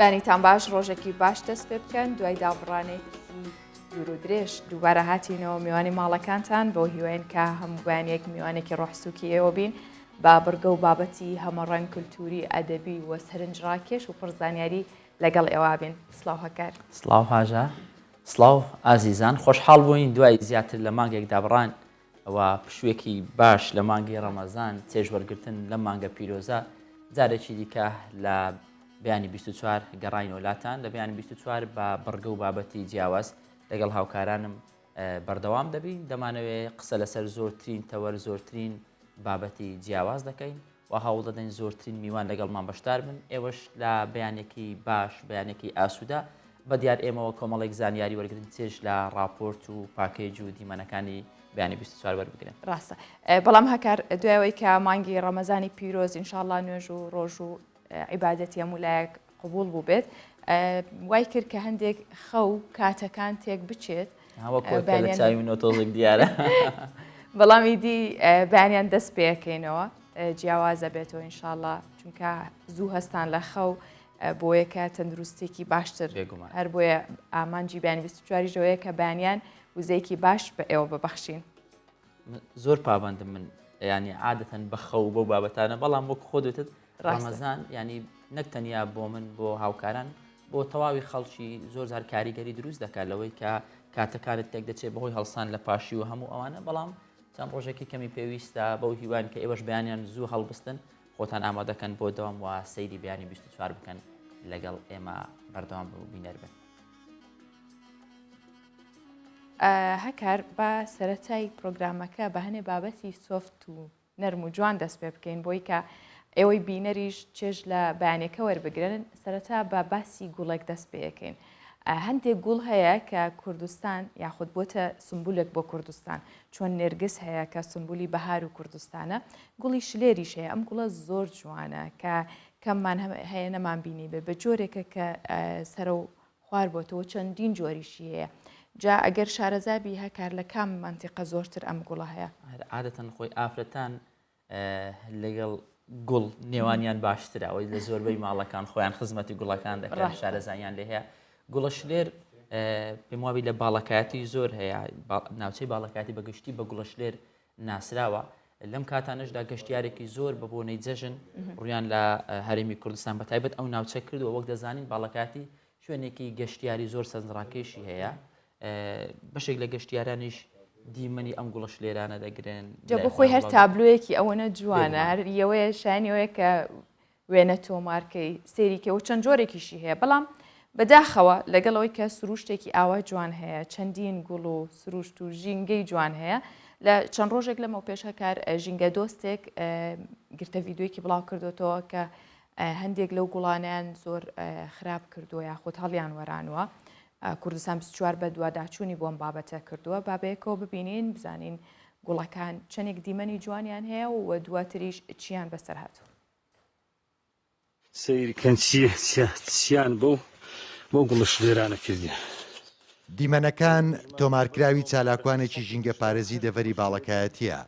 بەیانیتان باش ڕۆژێکی باش دەست پێ بکەن دوای دابڕانێکی دوور و درێژ دووبارە هاتینەوە میوانی ماڵەکانتان بۆ هیواین کە هەموو بەیانێک میوانێکی ڕۆحسوکی ئێوە بین بە بڕگە و بابەتی هەمەڕەنگ کللتوری ئەدەبی و سەرنج ڕاکێش و پڕ زانیاری لەگەڵ ئێوە بین سڵاو هەکار. سڵاو هاژە. سڵاو ئازیزان خۆشحاڵ بووین دوای زیاتر لە مانگێک دابڕان و پشوویەکی باش لە مانگی ڕەمەزان چێژ وەرگرتن لەم مانگە پیرۆزە جارێکی دیکە لە بەیانی 24 گەڕاینەوە لاتان لە بەیانی 24 بە بڕگە و بابەتی جیاواز لەگەڵ هاوکارانم بەردەوام دەبین دەمانەوێت قسە لەسەر زۆرترین تەوەر زۆرترین بابەتی جیاواز دەکەین و هەوڵدەدەین زۆرترین میوان لەگەڵمان بەشدار بن، ئێوەش لە بەیانێکی باش، بەیانێکی ئاسوودە بە دیار ئێمەوە کۆمەڵێک زانیاری وەرگرن، چێژ لە ڕاپۆرت و پاکێج و دیمەنەکانی بەیانی 24 وەربگرن. ڕاستە بەڵام هەکار دوای ئەوەی کە مانگی ڕەمەزانی پیرۆز ئینشاڵڵا نوێژ و ڕۆژ و عیبادەتی هەموو لایەک قبوڵ بووبێت وای کرد کە هەندێک خەو کاتەکان تێک بچێت تۆزێک دیارە بەڵام ئیدی بەیانیان دەست پێەکەینەوە جیاوازە بێتەوە ئینشاءاللە چونکە زوو هەستان لە خەو بۆیە کە تەندروستێکی باشتر هەر بۆیە ئامانجی بیان 24 ژەوەیە کە بەیانیان وزەیەکی باش بە ئێوە ببەخشین. زۆر پابندم من ینی عادەتەن بە خەو بەو بابەتانە بەڵام وەک خۆ دوتت ڕەمەزان ینی نەک تەنیا بۆ من بۆ هاوکاران بۆ تەواوی خەڵکی زۆر جار کاریگەری دروست دەکات لەوەی کە کاتەکانت تێک دەچێت بەهۆی هەڵسان لە پاشی و هەموو ئەوانە بەڵام چەند ڕۆژێکی کەمی پێویستە بەو هیوان کە ئێوەش بەیانیان زوو هەڵبستن خۆتان ئامادەکەن بۆ دەوام و سەیری بەیانی 24 بکەن لەگەڵ ئێمە بەردەوام بن و بینەر بن. هەکار با سەرەتای پرۆگرامەکە بە هەنێ بابەتی soft و نەرم و جوان دەست پێ بکەین بۆی کە ئێوەی بینەریش چێژ لە بەیانەکە وەربگرن سەرەتا بە باسی گوڵێک دەست پێەکەین. هەندێک گوڵ هەیە کە کوردستان یاخود بۆتە سمبولێک بۆ کوردستان چۆن نێرگس هەیە کە سمبولی بەهار و کوردستانە گوڵی شلێریش هەیە ئەم گوڵە زۆر جوانە کە کەممان هەیە نەمان بینی بێ بە جۆرێکە کە سەرە و خوار بۆتەوە چەندین جۆریشی هەیە جا ئەگەر شارەزابی هەکار لە کام مەنتیقە زۆرتر ئەم گوڵە هەیە؟ هەر عادەتەن خۆی ئافرەتان لەگەڵ گوڵ نێوانیان باشترە ئەوەی لە زۆربەی ماڵەکان خۆیان خزمەتی گوڵەکان دەکەن شارەزاییان لێ هەیە گوڵە شلێر پێم وابی لە باڵەکایەتی زۆر هەیە ناوچەی باڵەکاتی بەگشتی بە گوڵە شلێر ناسراوە لەم کاتانەشدا گەشتیارێکی زۆر بە بۆنەی جەژن ڕویان لە هەرێمی کوردستان بە تایبەت ئەو ناوچە کردووە وەک دەزانین باڵەکاتی شوێنێکی گەشتیاری زۆر سەرنجڕاکێشی هەیە بەشێک لە گەشتیارانیش دیمەنی ئەم گوڵە شلێرانە دەگرن جا بۆ خۆی هەر تابلۆیەکی ئەوەنە جوانە هەر یەوەیە شایانی ئەوەیە کە وێنە تۆمارکەی سەیری کەی و چەند جۆرێکیشی هەیە بەڵام بەداخەوە لەگەڵ ئەوەی کە سروشتێکی ئاوا جوان هەیە چەندین گوڵ و سروشت و ژینگەی جوان هەیە لە چەند ڕۆژێک لەمەو پێش هەکار ژینگە دۆستێک گرتە ڤیدیۆیەکی بڵاو کردوتەوە کە هەندێک لەو گوڵانیان زۆر خراپ کردووە یاخود هەڵیان وەرانوە کوردستان 24 بە دوواداچوونی بۆم بابەتە کردووە بابەیەکەوە ببینین بزانین گوڵەکان چەندێک دیمەنی جوانیان هەیە و دواتریش چیان بەسەر هاتوو. سەیر کەن چیان بەو بەو گوڵە شلێرانە کردیە. دیمەنەکان تۆمارکراوی چالاکوانێکی ژینگەپارێزی دەڤەری باڵەکایەتییە.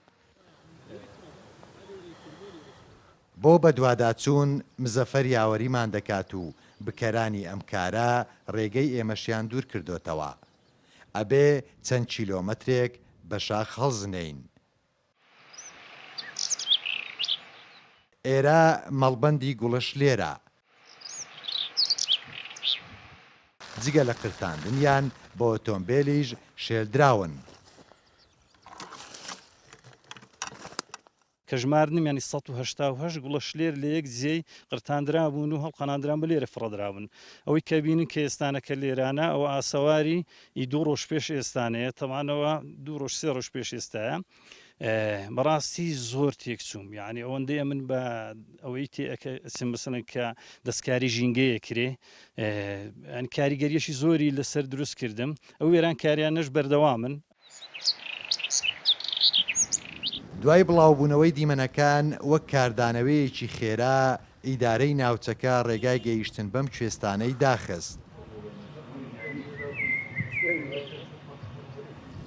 بۆ بەدواداچوون مزەفەر یاوەریمان دەکات و بکەرانی ئەم کارە رێگەی ئێمەشیان دوورکردۆتەوە. ئەبێ چەند کیلۆمەترێک بە شاخ هەڵزنێین. ئێرە مەڵبەندی گوڵە شلێرە. جگە لە قرتاندنیان بە ئۆتۆمبێلیش شێلدراون. کە ژماردنم یانی 188 گوڵە شلێر لە یەک جێی قرتاندرابوون و هەڵقەناندران بە لێرە فڕەدرابوون ئەوەی کە بینن کە ئێستانە کە لێرانە ئەوە ئاسەواری ئی دوو ڕۆژ پێش ئێستانەیە تەبعەن ئەوە دوو ڕۆژ سێ ڕۆژ پێش ئێستایە بەڕاستی زۆر تێکچووم یعنی ئەوەندەیە من بە ئەوەی تێئەکەچم بسنن کە دەستکاری ژینگەیە کرێ کاریگەریەکی زۆری لەسەر دروست کردم ئەو وێرانکاریانەش بەردەوامن دوای بڵاوبوونەوەی دیمەنەکان، وەک کاردانەوەیەکی خێرا، ئیدارەی ناوچەکە ڕێگای گەیشتن بەم کوێستانەی داخست.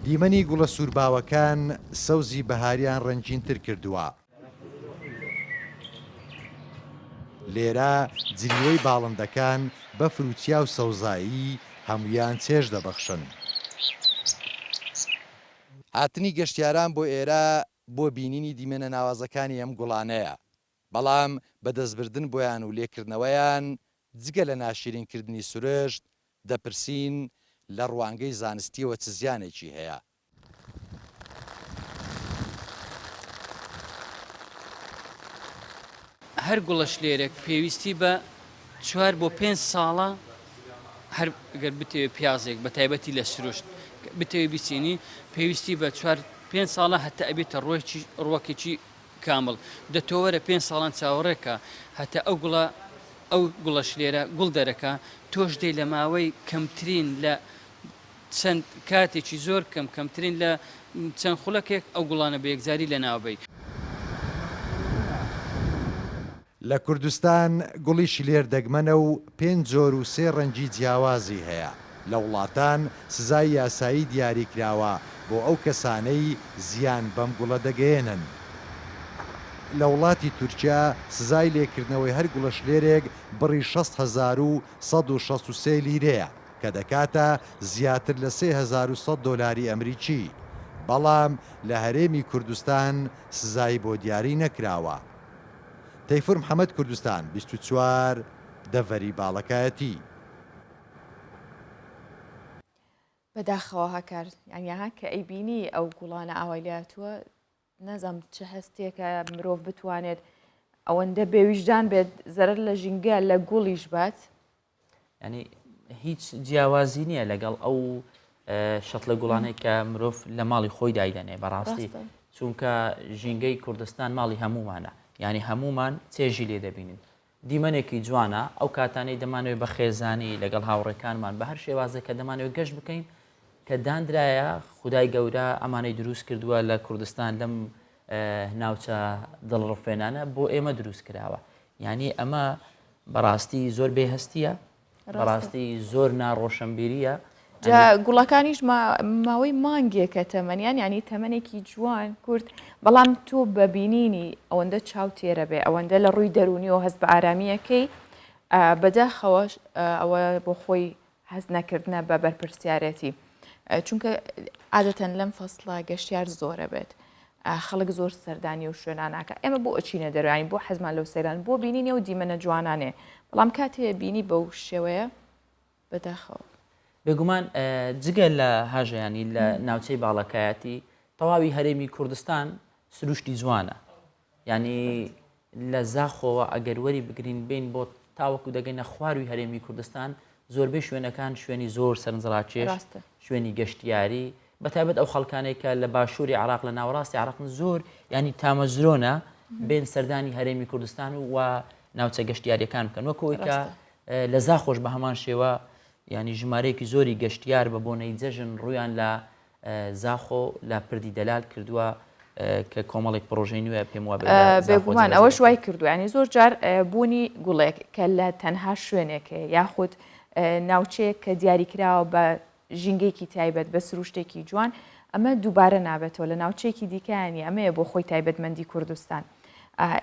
دیمەنی گوڵە سوورباوەکان سەوزی بەهاریان ڕەنگینتر کردووە. لێرە جریوەی باڵندەکان، بەفر و چیا و سەوزایی هەموویان چێژ دەبەخشن. هاتنی گەشتیاران بۆ ئێرە بۆ بینینی دیمەنە ناوازەکانی ئەم گوڵانەیە، بەڵام بە دەستبردن بۆیان و لێکردنەوەیان جگە لە ناشیرینکردنی سروشت، دەپرسین لە ڕوانگەی زانستییەوە چ زیانێکی هەیە؟ هەر گوڵەشلێرێک پێویستی بە چوار بۆ پێنج ساڵە هەر گەر بتەوێ پیازێک بە تایبەتی لە سروشت بتەوێ بیچینی پێویستی بە چوار پێنج ساڵە هەتا ئەبێتە ڕۆیکی ڕوەکێکی کامڵ دە تۆ وەرە پێنج ساڵان چاوەڕێکە هەتا ئەو گوڵە ئەو گوڵە شلێرە گوڵ دەرەکا تۆش دێی لە ماوەی کەمترین لە چەند کاتێکی زۆر کەم کەمترین لە چەند خولەکێک ئەو گوڵانە بە یەکجاری لەناو بەی. لە کوردستان گوڵی شلێر دەگمەنە و پێنج جۆر و سێ ڕەنگی جیاوازی هەیە، لە وڵاتان سزای یاسایی دیاریکراوە بۆ ئەو کەسانەی زیان بەم گوڵە دەگەیەنن. لە وڵاتی تورکیا سزای لێکردنەوەی هەر گوڵە شلێرێک بڕی 60,163 لیرەیە کە دەکاتە زیاتر لە 3100 دۆلاری ئەمریکی، بەڵام لە هەرێمی کوردستان سزای بۆ دیاری نەکراوە. تەیفور محەمەد کوردستان 24 دەڤەری باڵەکایەتی. بەداخەوە هاکار یانی ها کە ئەیبینی ئەو گوڵانە ئاوای لاتووە نازانم چ هەستێکە مرۆڤ بتوانێت ئەوەندە بێویژدان بێت زەرەر لە ژینگە لە گوڵیش بات. ینی هیچ جیاوازی نییە لەگەڵ ئەو شەتلە گوڵانەی کە مرۆڤ لە ماڵی خۆی دایدەنێ بەڕاستی چونکە ژینگەی کوردستان ماڵی هەمومانە ینی هەمومان چێژی لێ دەبینین دیمەنێکی جوانە ئەو کاتانەی دەمانەوێت بە خێزانی لەگەڵ هاوڕێکانمان بە هەر شێوازێک کە دەمانەوێت گەشت بکەین کە دانرایە خودای گەورە ئەمانەی دروست کردووە لە کوردستان لەم ناوچە دڵڕفێنانە بۆ ئێمە دروست کراوە یعنی ئەمە بەڕاستی زۆر بێهستیە بەڕاستی زۆر ناڕۆشنبیریە. جا گوڵەکانیش ماوەی مانگێکە تەمەنیان یانی تەمەنێکی جوان کورت بەڵام تۆ بە بینینی ئەوەندە چاو تێرە بێ ئەوەندە لە ڕووی دەرونیەوە هەست بە ئارامیەکەی بەداخەوەش ئەوە بۆ خۆی هەست نەکردنە بە بەرپرسیارەتی چونکە عادەتەن لەم فەسڵە گەشتیار زۆرە بێت خەڵک زۆر سەردانی و شوێناناکە ئێمە بۆ ئەچینە دەروانی بۆ حەزمان لەو سەیران بۆ بینینی و دیمەنە جوانانێ بەڵام کاتێ بینی بەو شێوەیە بەداخەوە. بێگومان جگە لە هاژەیانی لە ناوچەی باڵەکایەتی تەواوی هەرێمی کوردستان سروشتی جوانە یعنی لە زاخۆوە ئەگەر وەری بگرین بین بۆ تاوەکو دەگەینە خواروی هەرێمی کوردستان زۆربەی شوێنەکان شوێنی زۆر سەرنجڕاکێش شوێنی گەشتیاری بەتایبەت ئەو خەڵکانەی کە لە باشووری عراق لە ناوەڕاستی عراقن زۆر ینی تامەزرۆنە بێن سەردانی هەرێمی کوردستان و ناوچە گەشتیاریەکان بکەن وەکەوەی کە لە زاخۆش بە هەمان شێوە ینی ژمارەیەکی زۆری گەشتیار بە بۆنەی جەژن ڕویان لە زاخۆ لە پردی دەلال کردووە کە کۆمەڵێک پرۆژەی نوێ پێم وابێ بێگومان ئەوەش وای کردو ینی زۆر جار بوونی گوڵێک کە لە تەنها شوێنێک یاخود ناوچەیەک کە دیاریکراوە بە ژینگەیەکی تایبەت بە سروشتێکی جوان ئەمە دووبارە نابێتەوە لە ناوچەیەکی دیکەیانی ئەمەیە بۆ خۆی تایبەتمەندی کوردستان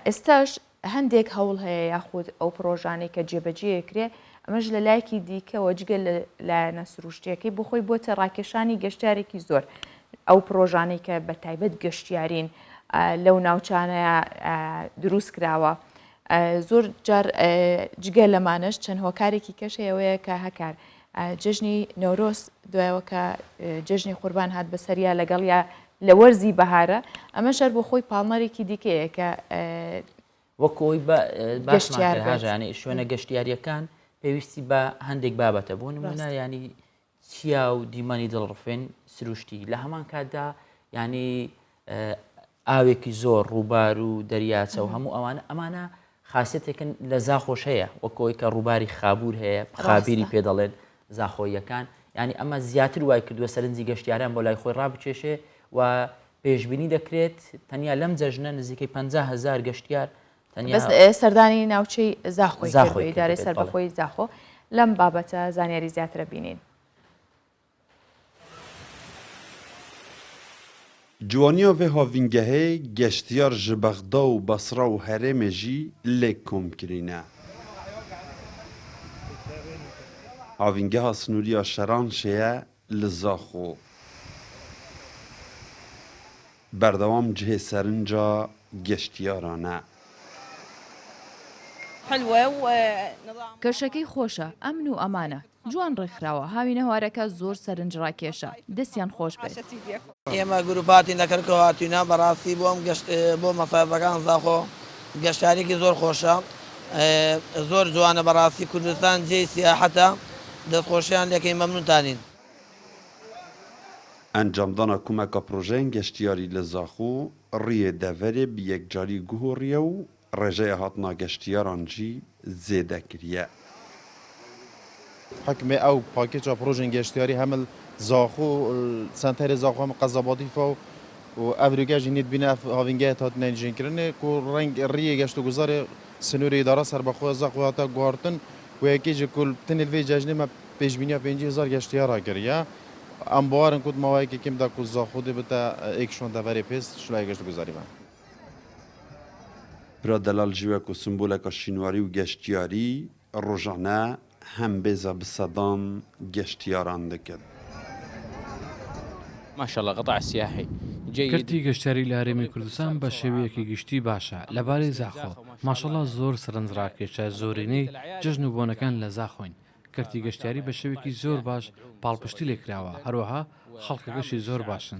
ئێستاش هەندێک هەوڵ هەیە یاخود ئەو پڕۆژانەی کە جێبەجێکرێ ئەمەش لە لایەکی دیکەوە جگە لە لایەنە سروشتیەکەی بۆ خۆی بۆتە ڕاکێشانی گەشتارێکی زۆر ئەو پڕۆژانەی کە بە تایبەت گەشتیارین لەو ناوچانەیە دروست کراوە زۆر جار جگە لەمانەش چەند هۆکارێکی کەش هەیەوەیە کە هەکار جەژنی نەورۆز دوایەوە کە جەژنی قوربان هات بەسەریا لەگەڵیا لە وەرزی بەهارە ئەمەش هەر بۆ خۆی پاڵنەرێکی دیکەیە کە وەک ئەوەی باسمان کرد هاژە یانی شوێنە گەشتیارییەکان پێویستی بە هەندێک بابەتە بۆ نمونە ینی چیا و دیمەنی دڵڕفێن سروشتی لە هەمان کاتدا ینی ئاوێکی زۆر ڕووبار و دەریاچە و هەموو ئەوانە ئەمانە خاسیەتێکن لە زاخۆش هەیە وەک ئەوەی کە ڕووباری خابوور هەیە خابیری پێ دەڵێن زاخۆییەکان یانی ئەمە زیاتر وای کردووە سەرنجی گەشتیاران بۆ لای خۆی ڕابکێشێ و پێشبینی دەکرێت تەنیا لەم جەژنە نزیکەی 50 هزار گەشتیار تەنیا بەس سەردانی ناوچەی زاخۆی زاخۆی ئیدارەی سەربەخۆی زاخۆ لەم بابەتە زانیاری زیاترە بینین. Ciwaniya vê havîngehê geştyar ji Bexda û Besra û herêmê jî lê kom kirîne. Havîngeha sinûrî ya Şeranşê ye li Zaxo. Berdewam cihê serinca geştiyaran e. کەشەکەی خۆشە، ئەمن و ئەمانە. جوان ڕێکخراوە، هاوینەهوارەکە زۆر سەرنجڕاکێشە، دەستیان خۆش بێت. ئێمە گروپاتین لە کەرکوک هاتوینە بەڕاستی بۆ ئەم گەشت بۆ مەسایفەکان زاخۆ گەشتیاریەکی زۆر خۆشە زۆر جوانە بەڕاستی کوردستان جێی سیاحەتە دەستخۆشیان لێکەین مەمنونتانین. ئەنجامدانا کومەکا پرۆژەیەن گەشتیاری لە زاخۆ ڕویێ دەڤەرێ bi یەکجاری guhoriye û ڕێژەیا hatina geştiyaran jî zêde kiriye. Hukmê ew pakêça projên geştyarî hem li Zaxo li senterê Zaxo hem li qeza Badîfa û ev rêge jî nê dibîne ev havîngehê hatine nîjênkirinê ku reng riyê geştûguzarê sinûrê îdara serbixwe ya Zaxoyê hate guhartin wê yekê jî ku tenê li vê cejnê me pêşbîniya 50 hezar geştyara kiriye. Em bawer in ku di maweyekê kêm de ku Zaxo dê bite êk şon deverê pês şilayê geştûguzarî ve. Pira Delal jî weko simboleka şînwarî û geştyarî rojane hembêza bi sedan geştyaran dikir. کەرتی گەشتیاری لە هەرێمی کوردستان بە شێوەیەکی گشتی باشە، لەبارەی زاخۆ، ماشەڵا زۆر سەرنجڕاکێشە، زۆرینەی جەژن و بۆنەکان لە زاخۆین، کەرتی گەشتیاری بە شێوەیەکی زۆر باش پاڵپشتی لێکراوە، هەروەها خەڵکەکەشی زۆر باشن.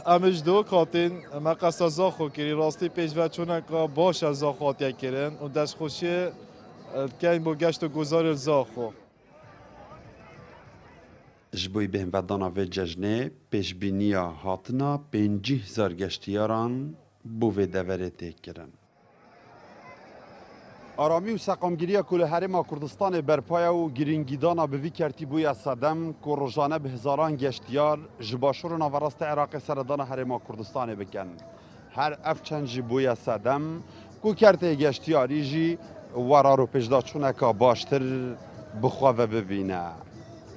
ئەمش دو کاتین مە قەسا زاخۆ کری ڕاستی پێشڤەچوونەکە باشە زاخۆ هاتیە کرن و دەستخۆشیێ دکەین بۆ گەشت و گوزاری زاخۆ. Ji bo bêhnvedana vê cejnê pêşbîniya hatina 50 hezar geştiyaran bo vê deverê tê kirin. Aramî û seqamgiriya ku li Herêma Kurdistanê berpaye û girîngîdana bi vî kertî bûye sedem ku rojane bi hezaran geştiyar ji başûr û naverastê Iraqê seredana Herêma Kurdistanê bikin. Her ev çend jî bûye sedem ku kertê geştiyarî jî werar û pêşdaçûneka baştir bi xwe ve bibîne.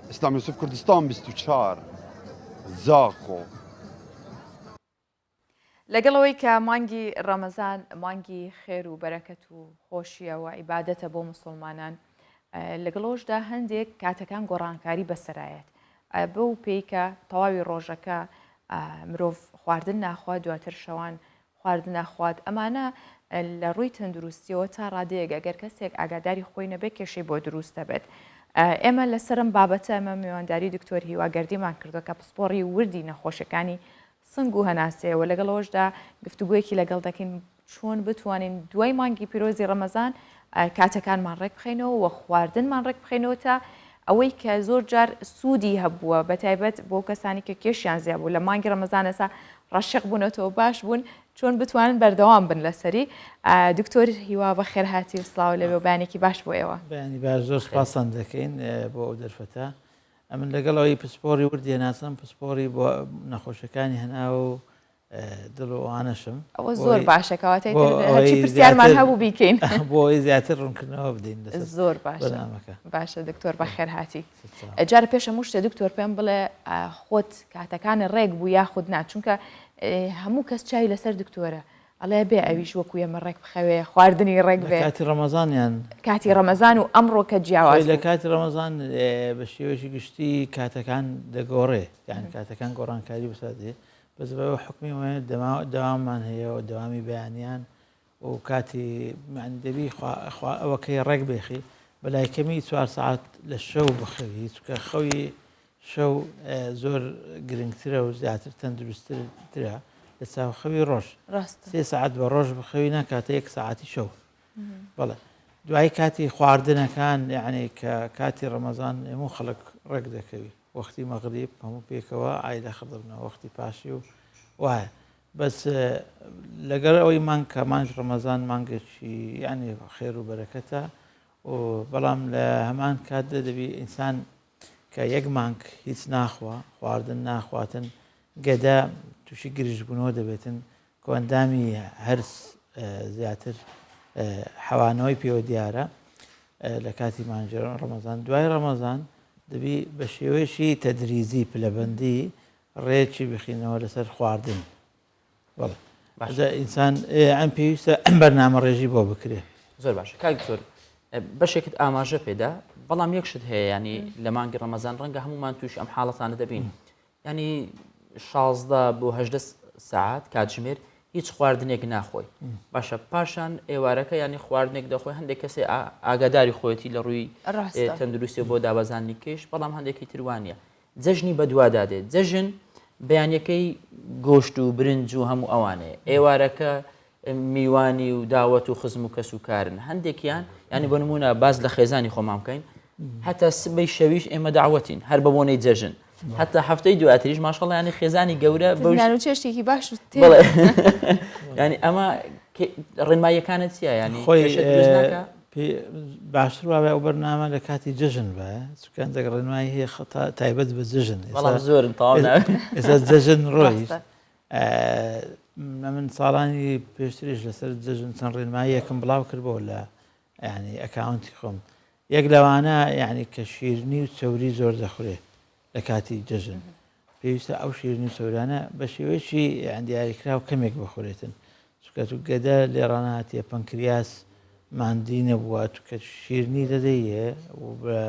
Îslam Yusuf Kurdistan 24 Zaxo. لەگەڵ ئەوەی کە مانگی ڕەمەزان مانگی خێر و بەرەکەت و خۆشیە و عیبادەتە بۆ مسلمانان لەگەڵ ئەوشدا هەندێک کاتەکان گۆڕانکاری بەسەرایەت بەو پێی کە تەواوی ڕۆژەکە مرۆڤ خواردن ناخوا دواتر شەوان خواردن ناخوات ئەمانە لە ڕووی تەندروستیەوە تا ڕادەیەک ئەگەر کەسێک ئاگاداری خۆی نەبێت کێشەی بۆ دروست دەبێت. ئێمە لەسەرم بابەتە ئەمە میوانداری دکتۆر هیوا گەردیمان کردووە کە پسپۆڕی وردی نەخۆشیەکانی سنگ و هەناسەیە و لەگەڵ ئەوەشدا گفتوگۆیەکی لەگەڵ دەکەین چۆن بتوانین دوای مانگی پیرۆزی ڕەمەزان کاتەکانمان ڕێک بخەینەوە و خواردنمان ڕێک بخەینەوە تا ئەوەی کە زۆر جار سوودی هەبووە بە تایبەت بۆ کەسانی کە کێشیان زیاد بوو لە مانگی ڕەمەزان ئێستا ڕەشق بوونەتەوە باش بوون چۆن بتوانن بەردەوام بن لەسەری دکتۆر هیوا بەخێر هاتی و سڵاو لەوێ بەیانێکی باش بۆ ئێوە. بەیانی باش زۆر سوپاستان دەکەین بۆ ئەو دەرفەتە. ئەمن لەگەڵ ئەوەی پسپۆڕی ورد دێناسم پسپۆڕی بۆ نەخۆشەکانی هەناو و دڵ و ئەوانەشم ئەوە زۆر باشە کەواتە هەرچی پرسیارمان هەبوو بیکەین بۆ ئەوەی زیاتر ڕوونکردنەوە بدەین زۆر باشە باشە دکتۆر بەخێر هاتی جارە پێش هەموو شتێ دکتۆر پێم بڵێ خۆت کاتەکانی ڕێک بوو یاخود نا چونکە هەموو کەس چاوی لەسەر دکتۆرە ئەڵێ بێ ئەویش وەکو ئێمە ڕێک بخەوێ خواردنی ڕێک بێ. لە کاتی ڕەمەزان یان؟ کاتی ڕەمەزان و ئەمڕۆ کە جیاواز بوو. لە کاتی ڕەمەزان بە شێوەیەکی گشتی کاتەکان دەگۆڕێ یان کاتەکان گۆڕانکاری بەسەر دێ بەس بە حوکمی ئەوەیە دەواممان هەیە و دەوامی بەیانیان و کاتی یان دەبی ئەوەکەی ڕێک بێخی بەلای کەمی چوار سەعات لە شەو بخەوی چونکە خەوی شەو زۆر گرنگترە و زیاتر تەندروستترە لە چاو خەوی ڕۆژ سێ سەعات بە ڕۆژ بخەوی ناکاتە یەک سەعاتی شەو بەڵێ دوای کاتی خواردنەکان یعنی کە کاتی ڕەمەزان هەموو خەڵک ڕێک دەکەوی وەختی مەغریب هەموو پێکەوە ئایلە خڕدەبنەوە وەختی پاشی و وایە بەس لەگەڵ ئەوەی مانگ کە مانج ڕەمەزان مانگێکی یعنی خێر و بەرەکەتە و بەڵام لە هەمان کاتدا دەبی ئینسان کە یەک مانگ هیچ ناخوا، خواردن ناخواتن، گەدە تووشی گرژبوونەوە دەبێتن، کۆئەندامی هەرس زیاتر حەوانەوەی پێوە دیارە لە کاتی مانگی ڕەمەزان. دوای ڕەمەزان دەبی بە شێوەیەکی تەدریجی پلەبەندی ڕێکی بخینەوە لەسەر خواردن. بەڵێ باشە ئینسان ئەم پێویستە ئەم بەرنامە ڕێژی بۆ بکرێ. زۆر باشە کاک دکتۆر بەشێکت ئاماژە پێدا بەڵام یەک شت هەیە ینی لە مانگی ڕەمەزان ڕەنگە هەمومان تووش ئەم حاڵەتانە دەبین ینی 16 بۆ هەدە سعات کاتژمێر هیچ خواردنێک ناخۆی باشە پاشان ئێوارەکە ینی خواردنێک دەخۆی هەندێک کەسێ ئاگاداری خۆیەتی لە ڕووی تەندروستی بۆ دابەزانانی کێش بەڵام هەندێکی تروانە جەژنی بەدوادا دێت جەژن بەیانەکەی گۆشت و برنج و هەموو ئەوانەیە ئێوارەکە میوانی و داوەت و خزم و کەس و کارن هەندێکیان ینی بۆ نمونە باز لە خێزانی خۆمان بکەین هەتا سبەی شەویش ئێمە داوەتین هەر بە بۆنەی جەژن هەتا هەفتەی دواتریش ماشەڵ ینی خێزانی گەورە بەو چێشتێکی باش ینی ئەمە ڕێنماییەکانت چیە ینی خۆی باشتر وابێ ئەو بەرنامە لە کاتی جەژن بە چونکە هەندێک ڕێنمایی هەیە خەتا تایبەت بە جەژن بەڵام زۆرن تەواو ئێستا جەژن ڕۆیشت من ساڵانی پێشتریش لەسەر جەژن چەند ڕێنماییەکم بڵاو کردبەوە لە ینی ئەکاونتی خۆم یەک لەوانە یعنی کە شیرنی و چەوری زۆر دەخورێ لە کاتی جەژن پێویستە ئەو شیرنی و چەورانە بە شێوەیەکی دیاریکراو کەمێک بخورێتن چونکە تو گەدە لێڕاناتیە پەنکریاس ماندی نەبووە چونکە شیرنی دەدەیە و بە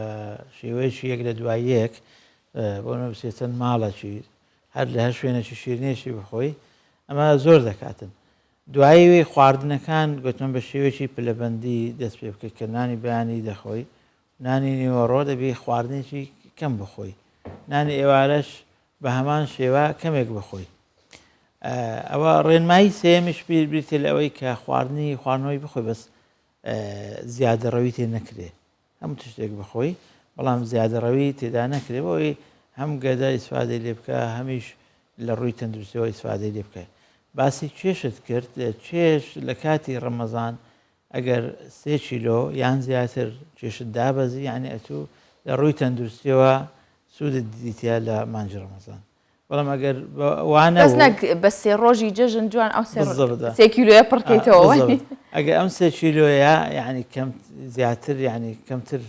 شێوەیەکی یەک لە دوای یەک بۆ نەبسێ چەند ماڵەکی هەر لە هەر شوێنێکی شیرنیەکی بخۆی ئەمە زۆر دەکاتن دوایی خواردنەکان گوتم بە شێوەیەکی پلەبەندی دەست پێ بکەیت کە نانی بەیانی دەخۆی نانی نیوەڕۆ دەبی خواردنێکی کەم بخۆی نانی ئێوارەش بە هەمان شێوە کەمێک بخۆی ئەوە ڕێنمایی سێمیش بیر بریتە لە ئەوەی کە خواردنی خواردنەوەی بخۆی بەس زیادەڕەوی تێ نەکرێ هەموو تشتێک بخۆی بەڵام زیادەڕەوی تێدا نەکرێ بۆی هەم گەدە ئیسفادەی لێ بکە هەمیش لە ڕووی تەندروستیەوە ئیسفادەی لێ بکە باسی کێشت کرد کێش لە کاتی ڕەمەزان ئەگەر سێ کیلۆ یان زیاتر کێشت دابەزی یعنی ئەتوو لە ڕووی تەندروستیەوە سوودت دیتە لە مانگی ڕەمەزان بەڵام ئەگەر وانە بەس نەک بە سێ ڕۆژی جەژن جوان ئەو سێ کیلۆیە پڕکەیتەوە ئەگەر ئەم سێ کیلۆیە یعنی کەم زیاتر یعنی کەمتر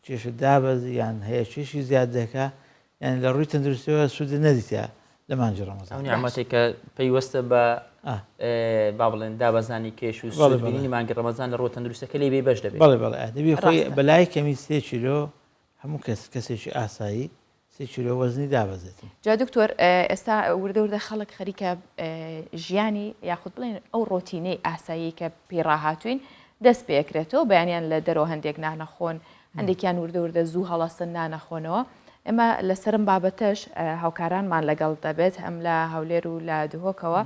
کێشت دابەزی یان هەیە کێشی زیاد دەکا یعنی لە ڕووی تەندروستیەوە سوودت نەدیتە لە مانگی ڕەمەزان. ئەو نیعمەتێک کە پەیوەستە بە با بڵێن دابەزانی کێش و سوودبینینی مانگی ڕەمەزان لە ڕووە تەندروستەکە لێی بێ بەش دەبێت. بەڵێ بەڵێ دەبی خۆی بەلای کەمی سێ کیلۆ هەموو کەس کەسێکی ئاسایی سێ کیلۆ وەزنی دابەزێتن. جا دکتۆر ئێستا وردە وردە خەڵک خەریکە ژیانی یاخود بڵێن ئەو ڕۆتینەی ئاسایی کە پێی ڕاهاتوین دەست پێکرێتەوە بەیانیان لە دەرەوە هەندێک نانەخۆن هەندێکیان وردە وردە زوو هەڵەسن نانەخۆنەوە ئێمە لەسەرم بابەتەش هاوکارانمان لەگەڵ دەبێت هەم لە هەولێر و لە دهۆکەوە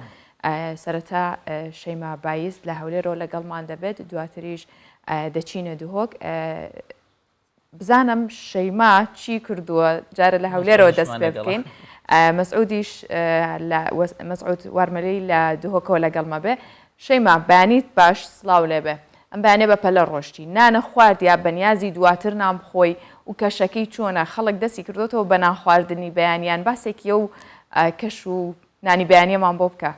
سەرەتا شەیما بایز لە هەولێرەوە لەگەڵمان دەبێت دواتریش دەچینە دهۆک بزانم شەیما چی کردووە جارە لە هەولێرەوە دەست پێ بکەین مەسعودیش مەسعود وارمەلی لە دهۆکەوە لەگەڵمە بێ شەیما بەیانیت باش سڵاو لێبێ ئەم بەیانە بە پەلە ڕۆشتی نانە خوارد یا بەنیازی دواتر نان بخۆی و کەشەکەی چۆنە خەڵک دەستی کردوتەوە بە نان خواردنی بەیانیان باسێکی ئەو کەش و نانی بەیانیەمان بۆ بکە.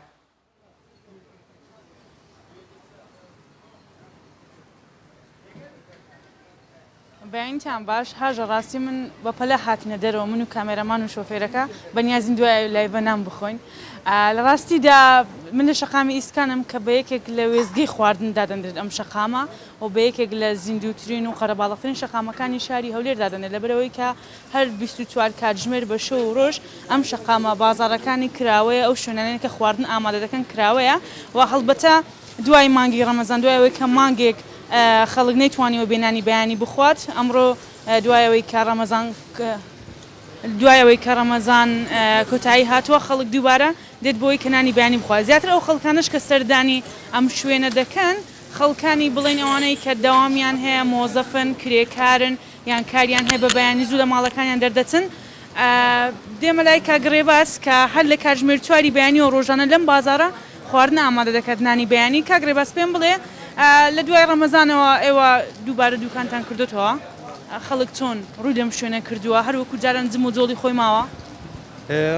بەیانیتان باش هاژە ڕاستی من بە پەلە هاتینە دەرەوە من و کامێرەمان و شۆفێرەکە بەنیازین دوای لایڤە نان بخۆین لە ڕاستیدا من لە شەقامی ئیسکانم کە بە یەکێک لە وێستگەی خواردن دادەندرێت ئەم شەقامە و بە یەکێک لە زیندووترین و قەرەباڵغترین شەقامەکانی شاری هەولێر دادەنرێت لەبەرئەوەی کە هەر 24 کاتژمێر بە شەو و ڕۆژ ئەم شەقامە بازاڕەکانی کراوەیە ئەو شوێنانەی کە خواردن ئامادە دەکەن کراوەیە و هەڵبەتە دوای مانگی ڕەمەزان دوای ئەوەی کە مانگێک خەڵک نەیتوانیوە بێ نانی بەیانی بخوات ئەمڕۆ دوای ئەوەی کە ڕەمەزان دوای ئەوەی کە ڕەمەزان کۆتایی هاتووە خەڵک دووبارە دێت بۆی کە نانی بەیانی بخوات زیاتر ئەو خەڵکانەش کە سەردانی ئەم شوێنە دەکەن خەڵکانی بڵێین ئەوانەی کە دەوامیان هەیە مۆزەفن کرێکارن یان کاریان هەیە بە بەیانی زوو لە ماڵەکانیان دەردەچن دێمە لای کاک ڕێباز کە هەر لە کاتژمێر چواری بەیانیەوە ڕۆژانە لەم بازاڕە خواردن ئامادە دەکات نانی بەیانی کاک ڕێباز پێم بڵێ لە دوای ڕەمەزانەوە ئێوە دووبارە دوکانتان کردۆتەوە خەڵک چۆن ڕووی لەم شوێنە کردووە هەر وەکو جاران جم و جۆڵی خۆی ماوە؟